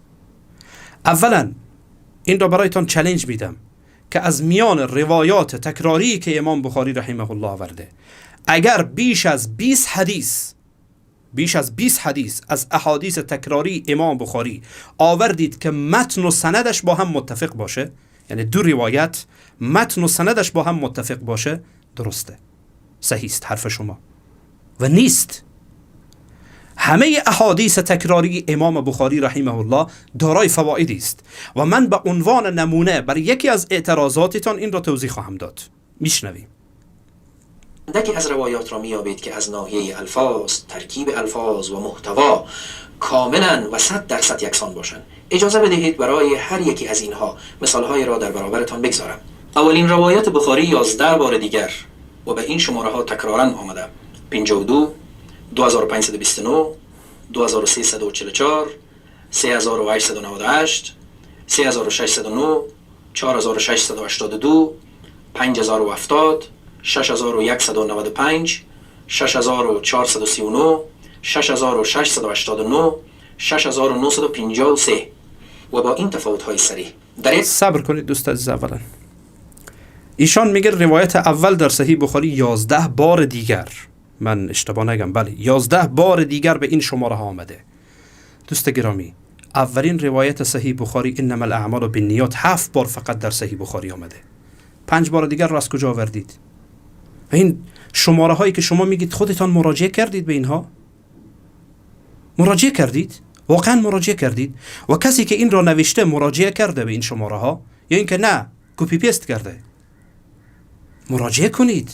اولا این را برایتان چالش میدم که از میان روایات تکراری که امام بخاری رحمه الله آورده، اگر بیش از 20 حدیث، بیش از 20 حدیث از احادیث تکراری امام بخاری آوردید که متن و سندش با هم متفق باشه، یعنی دو روایت متن و سندش با هم متفق باشه، درسته، صحیح است حرف شما. و نیست. همه احادیث تکراری امام بخاری رحمه الله دارای فوایدی است و من به عنوان نمونه برای یکی از اعتراضاتتان این را توضیح خواهم داد. میشنویم. اندکی از روایات را می‌یابید که از ناحیه الفاظ، ترکیب الفاظ و محتوا کاملا و 100% یکسان باشند. اجازه بدهید برای هر یکی از اینها مثال‌های را در برابرتان بگذارم. اولین روایت بخاری 11 بار دیگر و به این شماره ها تکرارا آمده: 52، 2529، 2344، 3898، 3609، 4682، 5070، 6195، 6439، 6689، 6953 و با این تفاوت‌های سریع. در صبر کنید دوست عزیز. اولا ایشان میگه روایت اول در صحیح بخاری 11 بار دیگر، من اشتباه نگم، بله 11 بار دیگر به این شماره ها آمده. دوست گرامی، اولین روایت صحیح بخاری انما الاعمال بالنیات 7 بار فقط در صحیح بخاری آمده. 5 بار دیگر را از کجا آوردید؟ و این شماره هایی که شما میگید خودتان مراجعه کردید به اینها؟ مراجعه کردید؟ واقعا مراجعه کردید؟ و کسی که این را نوشته مراجعه کرده به این شماره ها یا اینکه نه copy paste کرده؟ مراجعه کنید.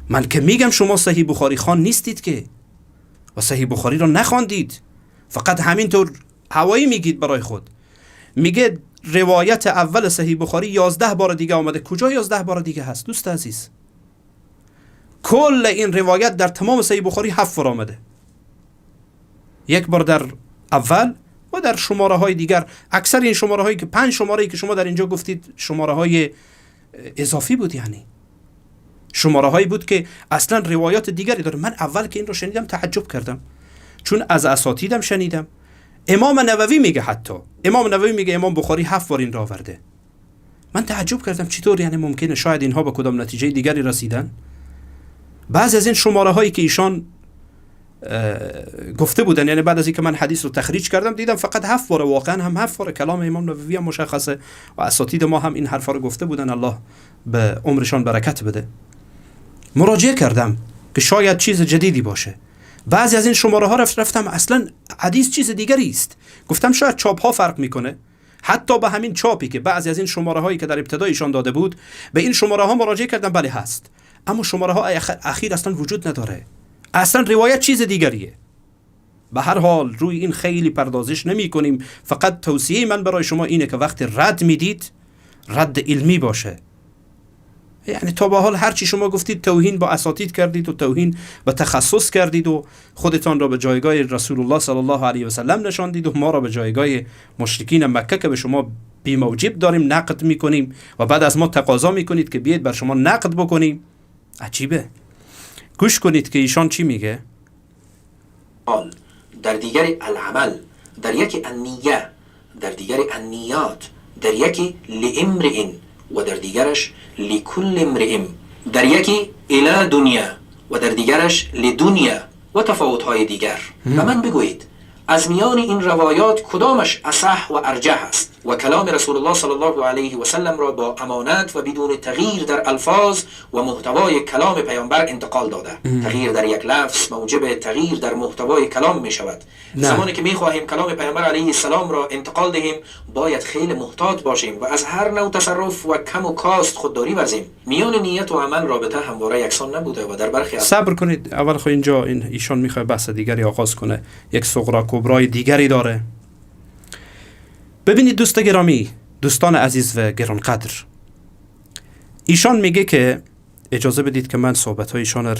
من که میگم شما صحیح بخاری خوان نیستید که، و صحیح بخاری را نخواندید، فقط همینطور هوایی میگید برای خود. میگه روایت اول صحیح بخاری 11 بار دیگه آمده. کجا 11 بار دیگه هست دوست عزیز؟ کل این روایت در تمام صحیح بخاری 7 بار آمده، یک بار در اول و در شماره های دیگر. اکثر این شماره هایی که 5 شماره ای که شما در اینجا گفتید شماره های اضافی بود. یعنی شماره هایی بود که اصلا روایات دیگری داره. من اول که این رو شنیدم تعجب کردم، چون از اساتیدم شنیدم. امام نووی میگه، حتی امام نووی میگه امام بخاری 7 بار این را آورده. من تعجب کردم چطور یعنی ممکنه، شاید اینها به کدام نتیجه دیگری رسیدن. بعضی از این شماره هایی که ایشان گفته بودن، یعنی بعد از اینکه من حدیث رو تخریج کردم دیدم فقط 7 بار، واقعا هم 7 بار کلام امام نووی هم مشخصه و اساتید ما هم این حرفا رو گفته بودن، الله به عمرشان برکت بده. مراجعه کردم که شاید چیز جدیدی باشه. بعضی از این شماره ها رفتم اصلا حدیث چیز دیگری است. گفتم شاید چاپ ها فرق میکنه. حتی به همین چاپی که بعضی از این شماره هایی که در ابتدایشان داده بود، به این شماره ها مراجعه کردم، بله هست، اما شماره ها اخیر اصلا وجود نداره، اصلا روایت چیز دیگریه. به هر حال روی این خیلی پردازش نمی کنیم. فقط توصیه من برای شما اینه که وقتی رد میدید رد علمی باشه. یعنی تا به حال هر چی شما گفتید توهین با اساتید کردید و توهین و تخصص کردید و خودتان را به جایگاه رسول الله صلی الله علیه و سلم نشاندید و ما را به جایگاه مشرکین مکه که به شما بی موجب داریم نقد میکنیم و بعد از ما تقاضا میکنید که بیاید بر شما نقد بکنیم. عجیبه. گوش کنید که ایشان چی میگه. در دیگر العمل، در یکی النیه، در دیگر النیات، در یکی لامرئ و در دیگرش لکل امرئ، در یکی الی دنیا و در دیگرش لدنیا و تفاوت‌های دیگر. و من بگویید از میان این روایات کدامش اصح و ارجح است و کلام رسول الله صلی الله علیه و سلم را با امانت و بدون تغییر در الفاظ و محتوای کلام پیامبر انتقال داده. تغییر در یک لفظ موجب تغییر در محتوای کلام می شود. زمانی که می خواهیم کلام پیامبر علیه السلام را انتقال دهیم باید خیلی محتاط باشیم و از هر نوع تصرف و کم و کاست خودداری ورزیم. میان نیت و عمل رابطه همواره یکسان نبوده و در برخی صبر کنید. اول خو اینجا این ایشان میخواد بحث دیگری آغاز کنه، یک صغرا کبرای دیگری داره. ببینید دوست گرامی، دوستان عزیز و گرانقدر، ایشان میگه که اجازه بدید که من صحبت های ایشان رو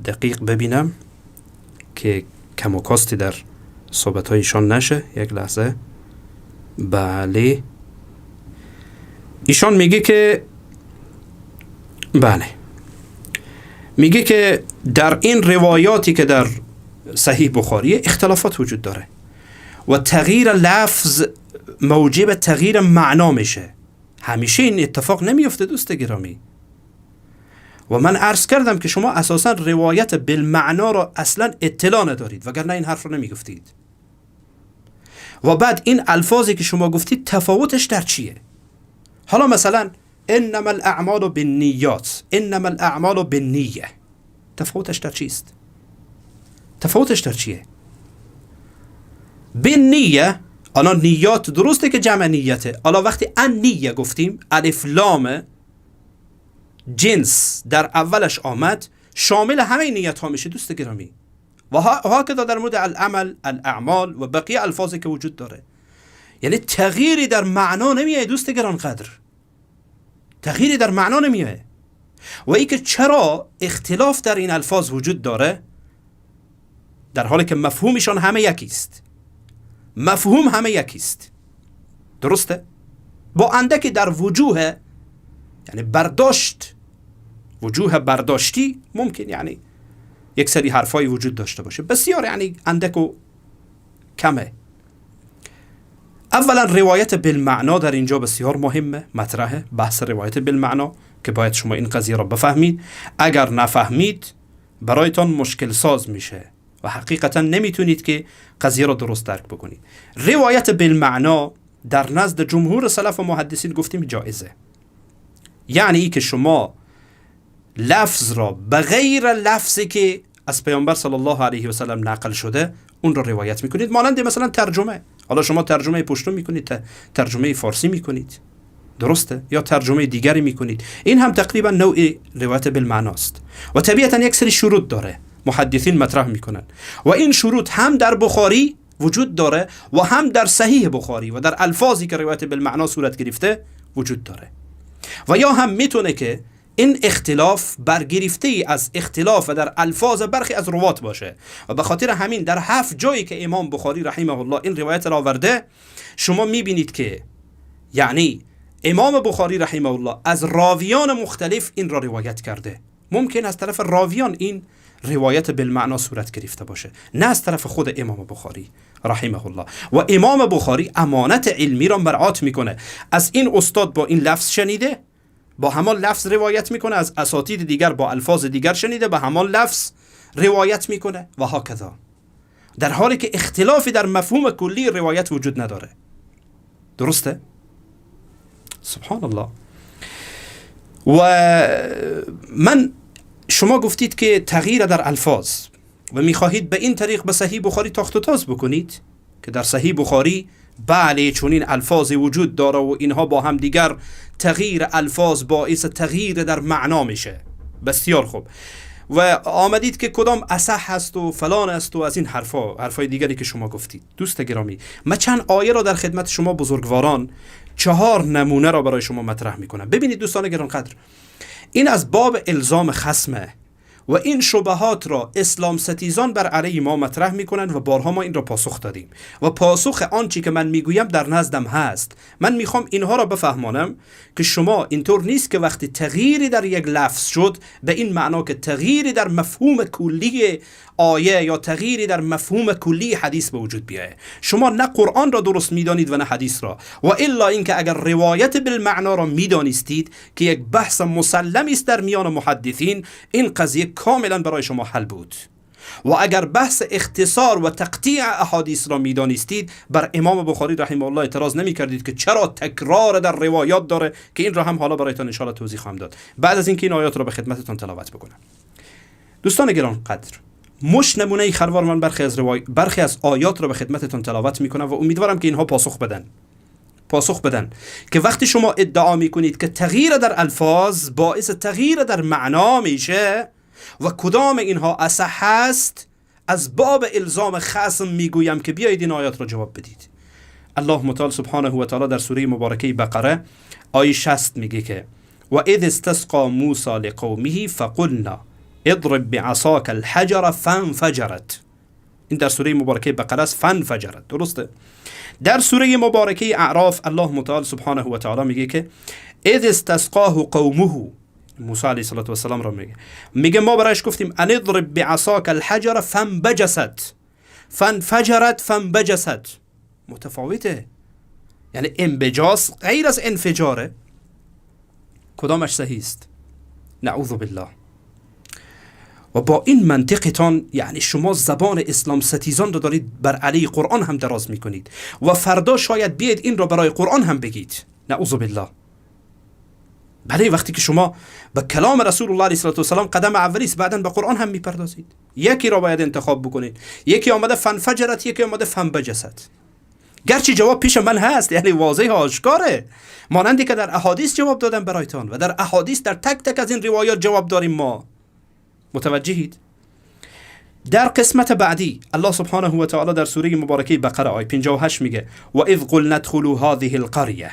دقیق ببینم که کم و کاستی در صحبت های ایشان نشه. یک لحظه. بله، ایشان میگه که بله، میگه که در این روایاتی که در صحیح بخاری اختلافات وجود داره و تغییر لفظ موجب تغییر معنا میشه. همیشه این اتفاق نمیفته دوست گرامی. و من عرض کردم که شما اساسا روایت بالمعنا را اصلا اطلاع ندارید، وگرنه این حرف رو نمیگفتید. و بعد این الفاظی که شما گفتید تفاوتش در چیه؟ حالا مثلا انما الاعمال بالنیات، انما الاعمال بالنیه، تفاوتش در چیست؟ تفاوتش در چیه؟ بالنیه، حالا نیات درسته که جمع نیته، حالا وقتی ان نیه گفتیم الف لام جنس در اولش آمد، شامل همه نیت ها میشه دوست گرامی. و هکذا در مورد العمل، الاعمال و بقیه الفاظی که وجود داره. یعنی تغییری در معنا نمیاد دوست گرانقدر، تغییری در معنا نمیاد. و ای که چرا اختلاف در این الفاظ وجود داره در حالی که مفهومشان همه یکیست، مفهوم همه یکیست، درسته؟ با اندکی در وجوه، یعنی برداشت، وجوه برداشتی ممکن یعنی یک سری حرفایی وجود داشته باشه، بسیار یعنی اندک و کمه. اولا روایت بالمعنا در اینجا بسیار مهمه، مطرحه بحث روایت بالمعنا که باید شما این قضیه را بفهمید. اگر نفهمید برایتان مشکل ساز میشه و حقیقتا نمیتونید که قضیه را درست درک بکنید. روایت بالمعنا در نزد جمهور سلف و محدثین گفتیم جایزه، یعنی ای که شما لفظ را به غیر لفظی که از پیامبر صلی الله علیه و سلم نقل شده اون را روایت میکنید، مانند مثلا ترجمه. حالا شما ترجمه پشتو میکنید، ترجمه فارسی میکنید، درسته، یا ترجمه دیگری میکنید، این هم تقریبا نوع روایت بالمعناست و طبیعتا یک سری شروط داره محدثین مطرح میکنن و این شروط هم در بخاری وجود داره و هم در صحیح بخاری و در الفاظی که روایت بالمعنا صورت گرفته وجود داره. و یا هم میتونه که این اختلاف برگرفته ای از اختلاف و در الفاظ برخی از روات باشه و به خاطر همین در 7 جایی که امام بخاری رحمه الله این روایت را آورده شما میبینید که یعنی امام بخاری رحمه الله از راویان مختلف این را روایت کرده ممکن از طرف راویان این روایت بالمعنا صورت گرفته باشه، نه از طرف خود امام بخاری رحمه الله. و امام بخاری امانت علمی را مرعات میکنه، از این استاد با این لفظ شنیده، با همان لفظ روایت میکنه، از اساتید دیگر با الفاظ دیگر شنیده، با همان لفظ روایت میکنه و هکذا، در حالی که اختلافی در مفهوم کلی روایت وجود نداره. درسته؟ سبحان الله. و من شما گفتید که تغییر در الفاظ و میخواهید به این طریق به صحیح بخاری تاخت و تاز بکنید که در صحیح بخاری بله چنین الفاظی وجود داره و اینها با هم دیگر تغییر الفاظ باعث تغییر در معنا میشه. بسیار خوب. و آمدید که کدام اصح هست و فلان است و از این حرفا، حرفای دیگری که شما گفتید. دوست گرامی، من چند آیه را در خدمت شما بزرگواران، 4 نمونه را برای شما مطرح میکنم. ببینید دوستان گرانقدر، این از باب الزام خصمه و این شبهات را اسلام ستیزان بر علیه ما مطرح میکنند و بارها ما این را پاسخ دادیم و پاسخ آنچه که من میگویم در نزدم هست. من میخوام اینها را بفهمانم که شما اینطور نیست که وقتی تغییری در یک لفظ شد به این معنا که تغییری در مفهوم کلی آیه یا تغییری در مفهوم کلی حدیث به وجود بیایه. شما نه قرآن را درست میدانید و نه حدیث را، و الا اینکه اگر روایت بالمعنا را میدانستید که یک بحث مسلمی است در میان محدثین، این قضیه کاملا برای شما حل بود. و اگر بحث اختصار و تقطیع احادیث را میدانستید، بر امام بخاری رحمه الله اعتراض نمیکردید که چرا تکرار در روایات داره، که این را هم حالا برایتان ان شاء الله توضیح خواهم داد بعد از اینکه این آیات را به خدمتتان تلاوت بکنم. دوستان گرانقدر، مش نمونه خروار من برخی از آیات را به خدمتتان تلاوت میکنم و امیدوارم که اینها پاسخ بدن. پاسخ بدن که وقتی شما ادعا میکنید که تغییر در الفاظ باعث تغییر در معنا میشه و کدام اینها اصح هست، از باب الزام خصم میگویم که بیایید این آیات را جواب بدید. الله متعال سبحانه و تعالی در سوره مبارکه بقره آیه 60 میگه که و اذ استسقى موسی لقومه فقلنا اضرب بعصاك الحجر فانفجرت. این در سوره مبارکه بقره است، فانفجرت. درسته؟ در سوره مبارکه اعراف الله متعال سبحانه و تعالی میگه که اذ استسقاه قومه، موسی علیه السلام را میگه، میگه ما برایش گفتیم ان اضرب بعصاك الحجر فانبجست، فانفجرت، فانبجست. متفاوته، یعنی انبجاس غیر از انفجاره. کدامش صحیح است؟ نعوذ بالله. و با این منطقتان یعنی شما زبان اسلام ستیزان رو دارید بر علیه قرآن هم دراز میکنید و فردا شاید بیاید این رو برای قرآن هم بگید. نعوذ بالله. بله، وقتی که شما به کلام رسول الله علیه السلام قدم اولی است، بعدا به قرآن هم میپردازید. یکی را باید انتخاب بکنید. یکی آمده فانفجرت، یکی آمده فانبجست. گرچه جواب پیش من هست، یعنی واضح و آشکاره، مانندی که در احادیث جواب دادم برایتان و در احادیث در تک تک از این روایات جواب داریم ما. متوجهید؟ در قسمت بعدی الله سبحانه و تعالی در سوره مبارکه بقره آیه 58 میگه و اذ قلنا ادخلوا هذه القریه.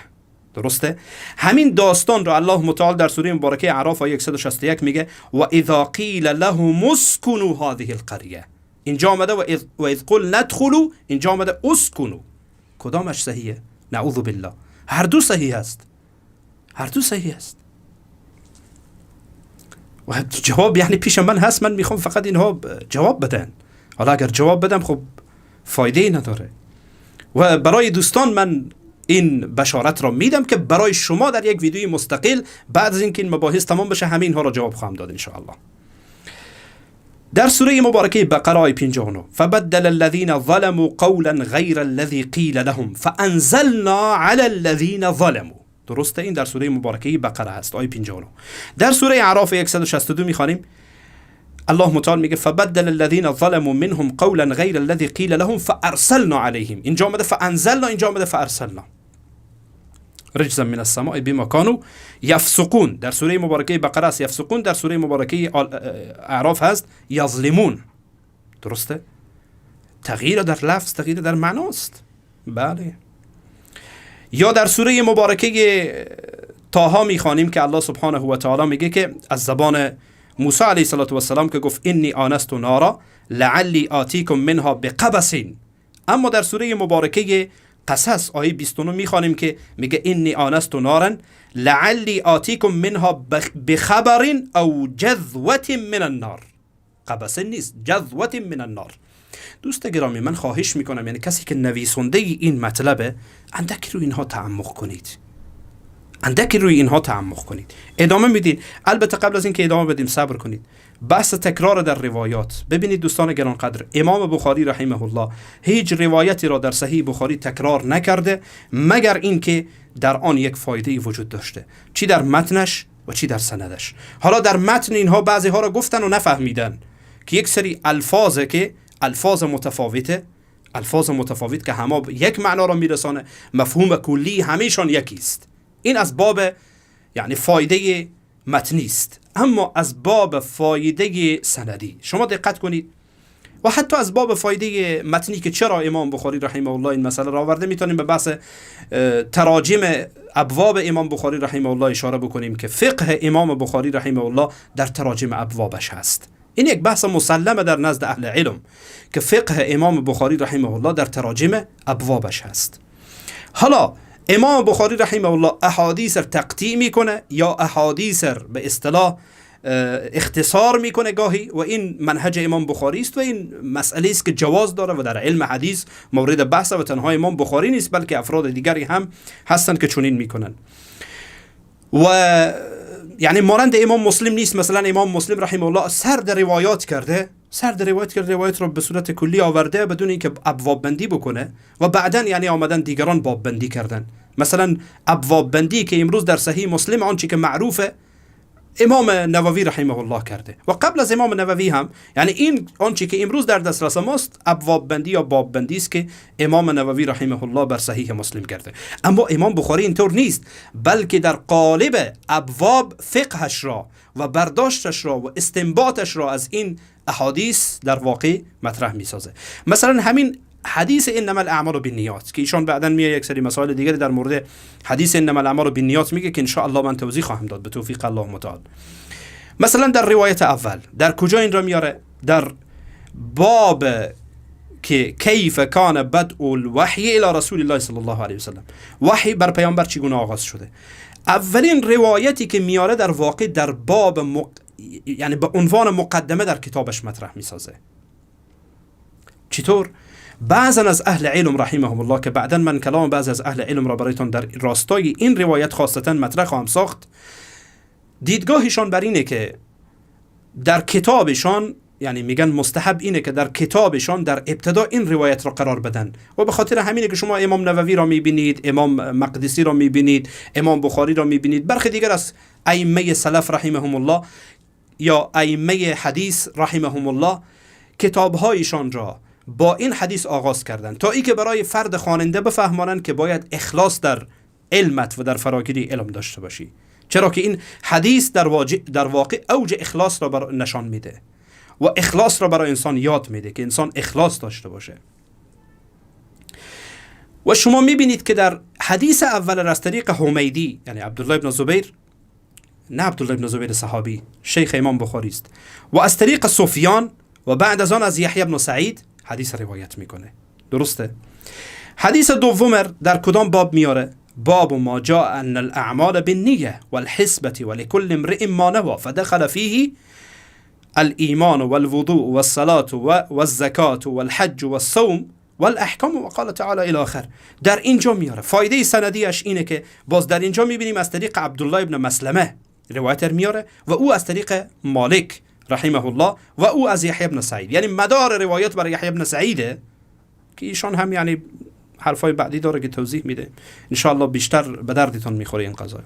درسته؟ همین داستان رو الله متعال در سوره مبارکه اعراف آیه 161 میگه و اذا قیل لهم اسکنوا هذه القریه. اینجا آمده و اذ قلنا ادخلوا، اینجا آمده اسکنوا. کدامش صحیحه؟ نعوذ بالله. هر دو صحیح است. هر دو صحیح است. و جواب یعنی پیش من هست، من میخوام فقط اینها جواب بدن. حالا اگر جواب بدم خب فایده ای نداره. و برای دوستان من این بشارت را میدم که برای شما در یک ویدیوی مستقل بعد از اینکه این مباحث تمام بشه همین ها را جواب خواهم داد ان شاء الله. در سوره مبارکه بقره آیه 59 فبدل الذين ظلموا قولا غیر الذي قیل لهم فانزلنا على الذين ظلموا. درسته؟ این در سوره مبارکه بقره هست آیه 59. در سوره اعراف 162 میخوانیم الله متعال میگه فبدل الذين ظلموا منهم قولا غیر الذي قیل لهم فارسلنا عليهم. اینجا آمده فانزلنا، اینجا آمده فارسلنا. رجزا من السماء بما كانوا یفسقون. در سوره مبارکه بقره است یفسقون، در سوره مبارکه اعراف هست یظلمون. درسته؟ تغییر در لفظ تغییر در معناست. بله. یا در سوره مبارکه طه میخوانیم که الله سبحانه و تعالی میگه که از زبان موسی علیه السلام که گفت انی آنست نارا لعلی آتیکم منها بقبس. اما در سوره مبارکه قصص آیه 29 میخوانیم که میگه انی آنست نارا لعلی آتیکم منها بخبر او جذوة من النار. قبس نیست، جذوة من النار. دوست گرامی، من خواهش میکنم، یعنی کسی که نویسنده این مطلبه، اندکی روی اینها تعمق کنید، اندکی روی اینها تعمق کنید. ادامه میدین. البته قبل از اینکه ادامه بدیم صبر کنید. بحث تکرار در روایات. ببینید دوستان گرانقدر، امام بخاری رحمه الله هیچ روایتی را در صحیح بخاری تکرار نکرده مگر اینکه در آن یک فایده وجود داشته، چی در متنش و چی در سندش. حالا در متن اینها بعضی ها را گفتن و نفهمیدن که یک سری الفاظه که الفاظ متفاوته، الفاظ متفاوت که همه یک معنا را میرسانه، مفهوم کلی همیشان یکی است. این از باب یعنی فایده متنی است. اما از باب فایده سندی شما دقت کنید و حتی از باب فایده متنی که چرا امام بخاری رحمه الله این مسئله را آورده، میتونیم به بحث تراجم ابواب امام بخاری رحمه الله اشاره بکنیم که فقه امام بخاری رحمه الله در تراجم ابوابش هست. این یک بحث مسلمه در نزد اهل علم که فقه امام بخاری رحمه الله در تراجم ابوابش هست. حالا امام بخاری رحمه الله احادیث تقطیع میکنه یا احادیث به اصطلاح اختصار میکنه گاهی، و این منهج امام بخاری است و این مسئله است که جواز داره و در علم حدیث مورد بحث و تنها امام بخاری نیست بلکه افراد دیگری هم هستند که چنین میکنن. و یعنی مانند امام مسلم نیست. مثلا امام مسلم رحمه الله سرد روایات کرده، سرد روایت کرده، روایت رو به صورت کلی آورده بدون اینکه ابواب بندی بکنه و بعدا یعنی آمدن دیگران باب بندی کردن. مثلا ابواب بندی که امروز در صحیح مسلم آنچه که معروفه امام نووی رحمه الله کرده و قبل از امام نووی هم، یعنی این آنچه که امروز در دسترس ماست ابواب بندی یا باب بندی است که امام نووی رحمه الله بر صحیح مسلم کرده. اما امام بخاری اینطور نیست، بلکه در قالب ابواب فقهش را و برداشتش را و استنباطش را از این احادیث در واقع مطرح میسازه. مثلا همین حدیث انما الاعمال بالنیات که ایشان بعداً میاد یک سری مسائل دیگری در مورد حدیث انما الاعمال بالنیات میگه که ان شاء الله من توضیح خواهم داد به توفیق الله متعال. مثلا در روایت اول در کجا این را میاره؟ در باب که کیف کان بدء الوحی الی رسول الله صلی الله علیه وسلم، وحی بر پیامبر چگونه آغاز شده. اولین روایتی که میاره در واقع در باب یعنی به عنوان مقدمه در کتابش مطرح میسازه. چطور؟ بعضا از اهل علم رحمهم الله که بعدا من کلام بعضی از اهل علم را برایتان در راستای این روایت خاصتا مطرح خواهم ساخت، دیدگاهشان بر اینه که در کتابشان، یعنی میگن مستحب اینه که در کتابشان در ابتدا این روایت را قرار بدن و به خاطر همینه که شما امام نووی را میبینید، امام مقدسی را میبینید، امام بخاری را میبینید، برخی دیگر از ائمه سلف رحمهم الله یا ائمه حدیث رحمهم الله کتابهایشان را با این حدیث آغاز کردن تا ای که برای فرد خواننده بفهمانند که باید اخلاص در علمت و در فراگیری علم داشته باشی، چرا که این حدیث در واقع اوج اخلاص را نشان میده و اخلاص را برای انسان یاد میده که انسان اخلاص داشته باشه. و شما میبینید که در حدیث اول از طریق حمیدی، یعنی عبدالله ابن زبیر، نه عبدالله ابن زبیر صحابی، شیخ امام بخاری است، و از طریق سفیان و بعد از آن از یحیی ابن سعید حدیث روایت میکنه. درسته؟ حدیث دوم در کدام باب میاره؟ باب ما جاء ان الاعمال بالنیه والحسبة ولكل امرئ ما نوى فدخل فيه الایمان والوضوء والصلاة والزکاة والحج والصوم والاحکام وقال تعالی الی آخر. در اینجا میاره. فایده سندیش اینه که باز در اینجا میبینیم از طریق عبدالله ابن مسلمه روایت میاره و او از طریق مالک رحمه الله و او از یحیی ابن سعید، یعنی مدار روایت برای یحیی ابن سعیده که ایشان هم یعنی حرفای بعدی داره که توضیح میده، ان شاء الله بیشتر به دردتون میخوره این قضایا.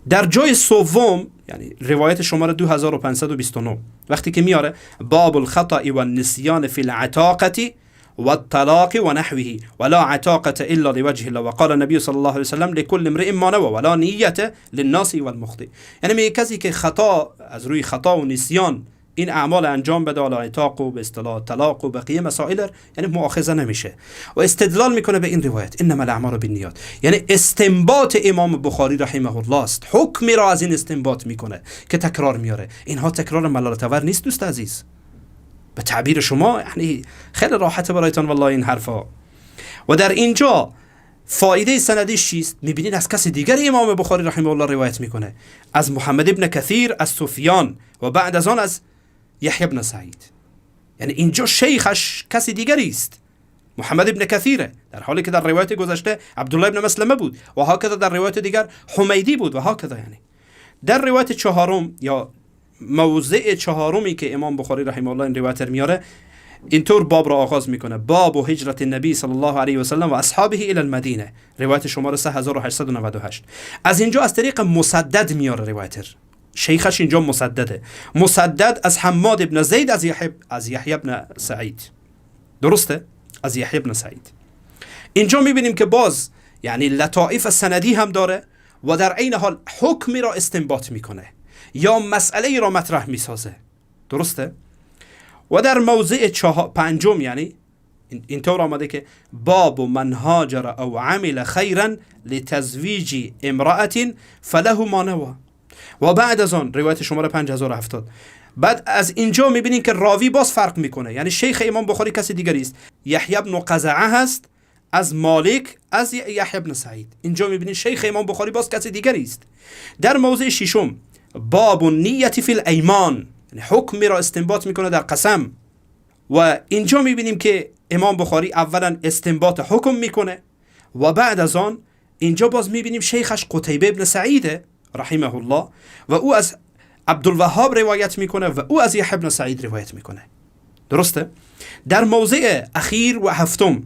در جای سوم، یعنی روایت شماره 2529، وقتی که میاره باب الخطأ والنسیان فی العتاقة والطلاق ونحوه ولا عتاقة الا لوجه الله وقال النبي صلی الله علیه وسلم لكل امرئ ما نوى ولا نیت للناس والمخطئ. یعنی میگه کسی که خطا از روی خطا و نسیان این اعمال انجام بده، حالا عتاق و به اصطلاح طلاق و بقیه مسائل، یعنی مؤاخذه نمیشه. و استدلال میکنه به این روایت انما الاعمال بالنیات، یعنی استنباط امام بخاری رحمه الله است، حکمی را از این استنباط میکنه که تکرار میاره. اینها تکرار ملالت نیست دوست عزیز، به تعبیر شما یعنی خیلی راحته برایتان والله این حرفا. و در اینجا فایده سندیش چیست؟ میبینید از کسی دیگر امام بخاری رحمه الله روایت میکنه، از محمد ابن کثیر، از سفیان و بعد از آن از یحیی ابن سعید. یعنی اینجا شیخش کسی دیگری است، محمد ابن کثیره، در حالی که در روایت گذشته عبدالله ابن مسلمه بود و هکذا در روایت دیگر حمیدی بود و هکذا. یعنی در روایت چهارم یا موضع چهارمی که امام بخاری رحمه الله این روایت میاره، اینطور باب را آغاز میکنه: باب هجرت النبی صلی الله علیه و سلم و اصحابه الی المدینه، روایت شماره 3898. از اینجا از طریق مسدد میاره روایت، شیخش اینجا مسدده، مسدد از حماد ابن زید از یحیی ابن سعید، درسته؟ از یحیی ابن سعید. اینجا میبینیم که باز یعنی لطائف سندی هم داره و در عین حال حکمی را استنباط میکنه یا مسئله را مطرح میسازه، درسته؟ و در موضع پنجم یعنی اینطور آمده که باب من هاجر او عمل خیرا لتزویج امرأة فله ما نوى. و بعد از آن روایت شماره 5070. بعد از اینجا میبینیم که راوی باز فرق میکنه، یعنی شیخ امام بخاری کسی دیگری است، یحیی بن قزعه هست از مالک از یحیی بن سعید. اینجا میبینید شیخ امام بخاری باز کسی دیگری است. در موضع ششم باب النیت فی الایمان، یعنی حکمی را استنباط میکنه در قسم. و اینجا میبینیم که امام بخاری اولا استنباط حکم میکنه و بعد از آن اینجا باز میبینیم شیخش قتیبه ابن سعیده رحمه الله و او از عبدالوهاب روایت میکنه و او از یحیی بن سعید روایت میکنه، درسته؟ در موضع اخیر و هفتم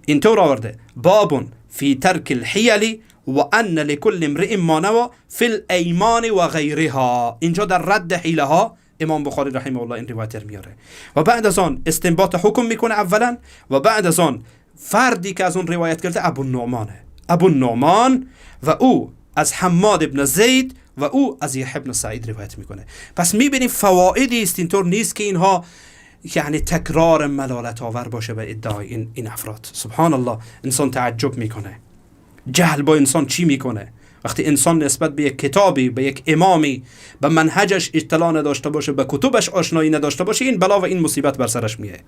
اینطور آورده: باب فی ترک الحیل و ان لكل امرئ ما نوى فی الایمان و غیرها. اینجا در رد حیله ها امام بخاری رحمه الله این روایت میاره و بعد از آن استنباط حکم میکنه اولا و بعد از آن فردی که از اون روایت کرده ابو النعمانه، ابو النعمان و او از حماد ابن زید و او از یحیی بن سعید روایت میکنه. پس میبینیم فوائدی است، اینطور نیست که اینها یعنی تکرار ملالت آور باشه به ادعای این افراد. سبحان الله، انسان تعجب میکنه. جهل با انسان چی میکنه؟ وقتی انسان نسبت به یک کتابی، به یک امامی، به منهجش اطلاع نداشته باشه، به کتبش آشنایی نداشته باشه، این بلا و این مصیبت بر سرش میه.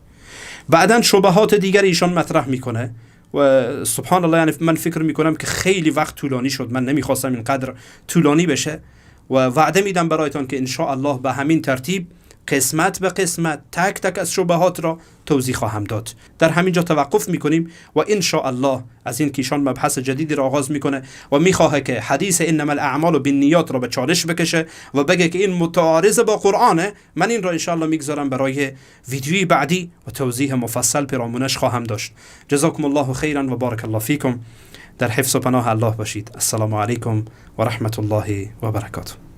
بعداً شبهات دیگر ایشان مطرح میکنه و سبحان الله، یعنی من فکر میکنم که خیلی وقت طولانی شد، من نمیخواستم اینقدر طولانی بشه و وعده میدم برایتان که ان شاء الله به همین ترتیب قسمت به قسمت تک تک از شبهات را توضیح خواهم داد. در همین جا توقف میکنیم و ان شاء الله از این کیشان مبحث جدیدی را آغاز میکنه و میخواه که حدیث انما الاعمال بالنیات را به چالش بکشه و بگه که این متعارض با قرآنه. من این را ان شاء الله میگذارم برای ویدیوی بعدی و توضیح مفصل پیرامونش خواهم داشت. جزاکم الله خیرا و بارک الله فیکم. در حفظ و پناه الله باشید. السلام علیکم و رحمت الله و برکاته.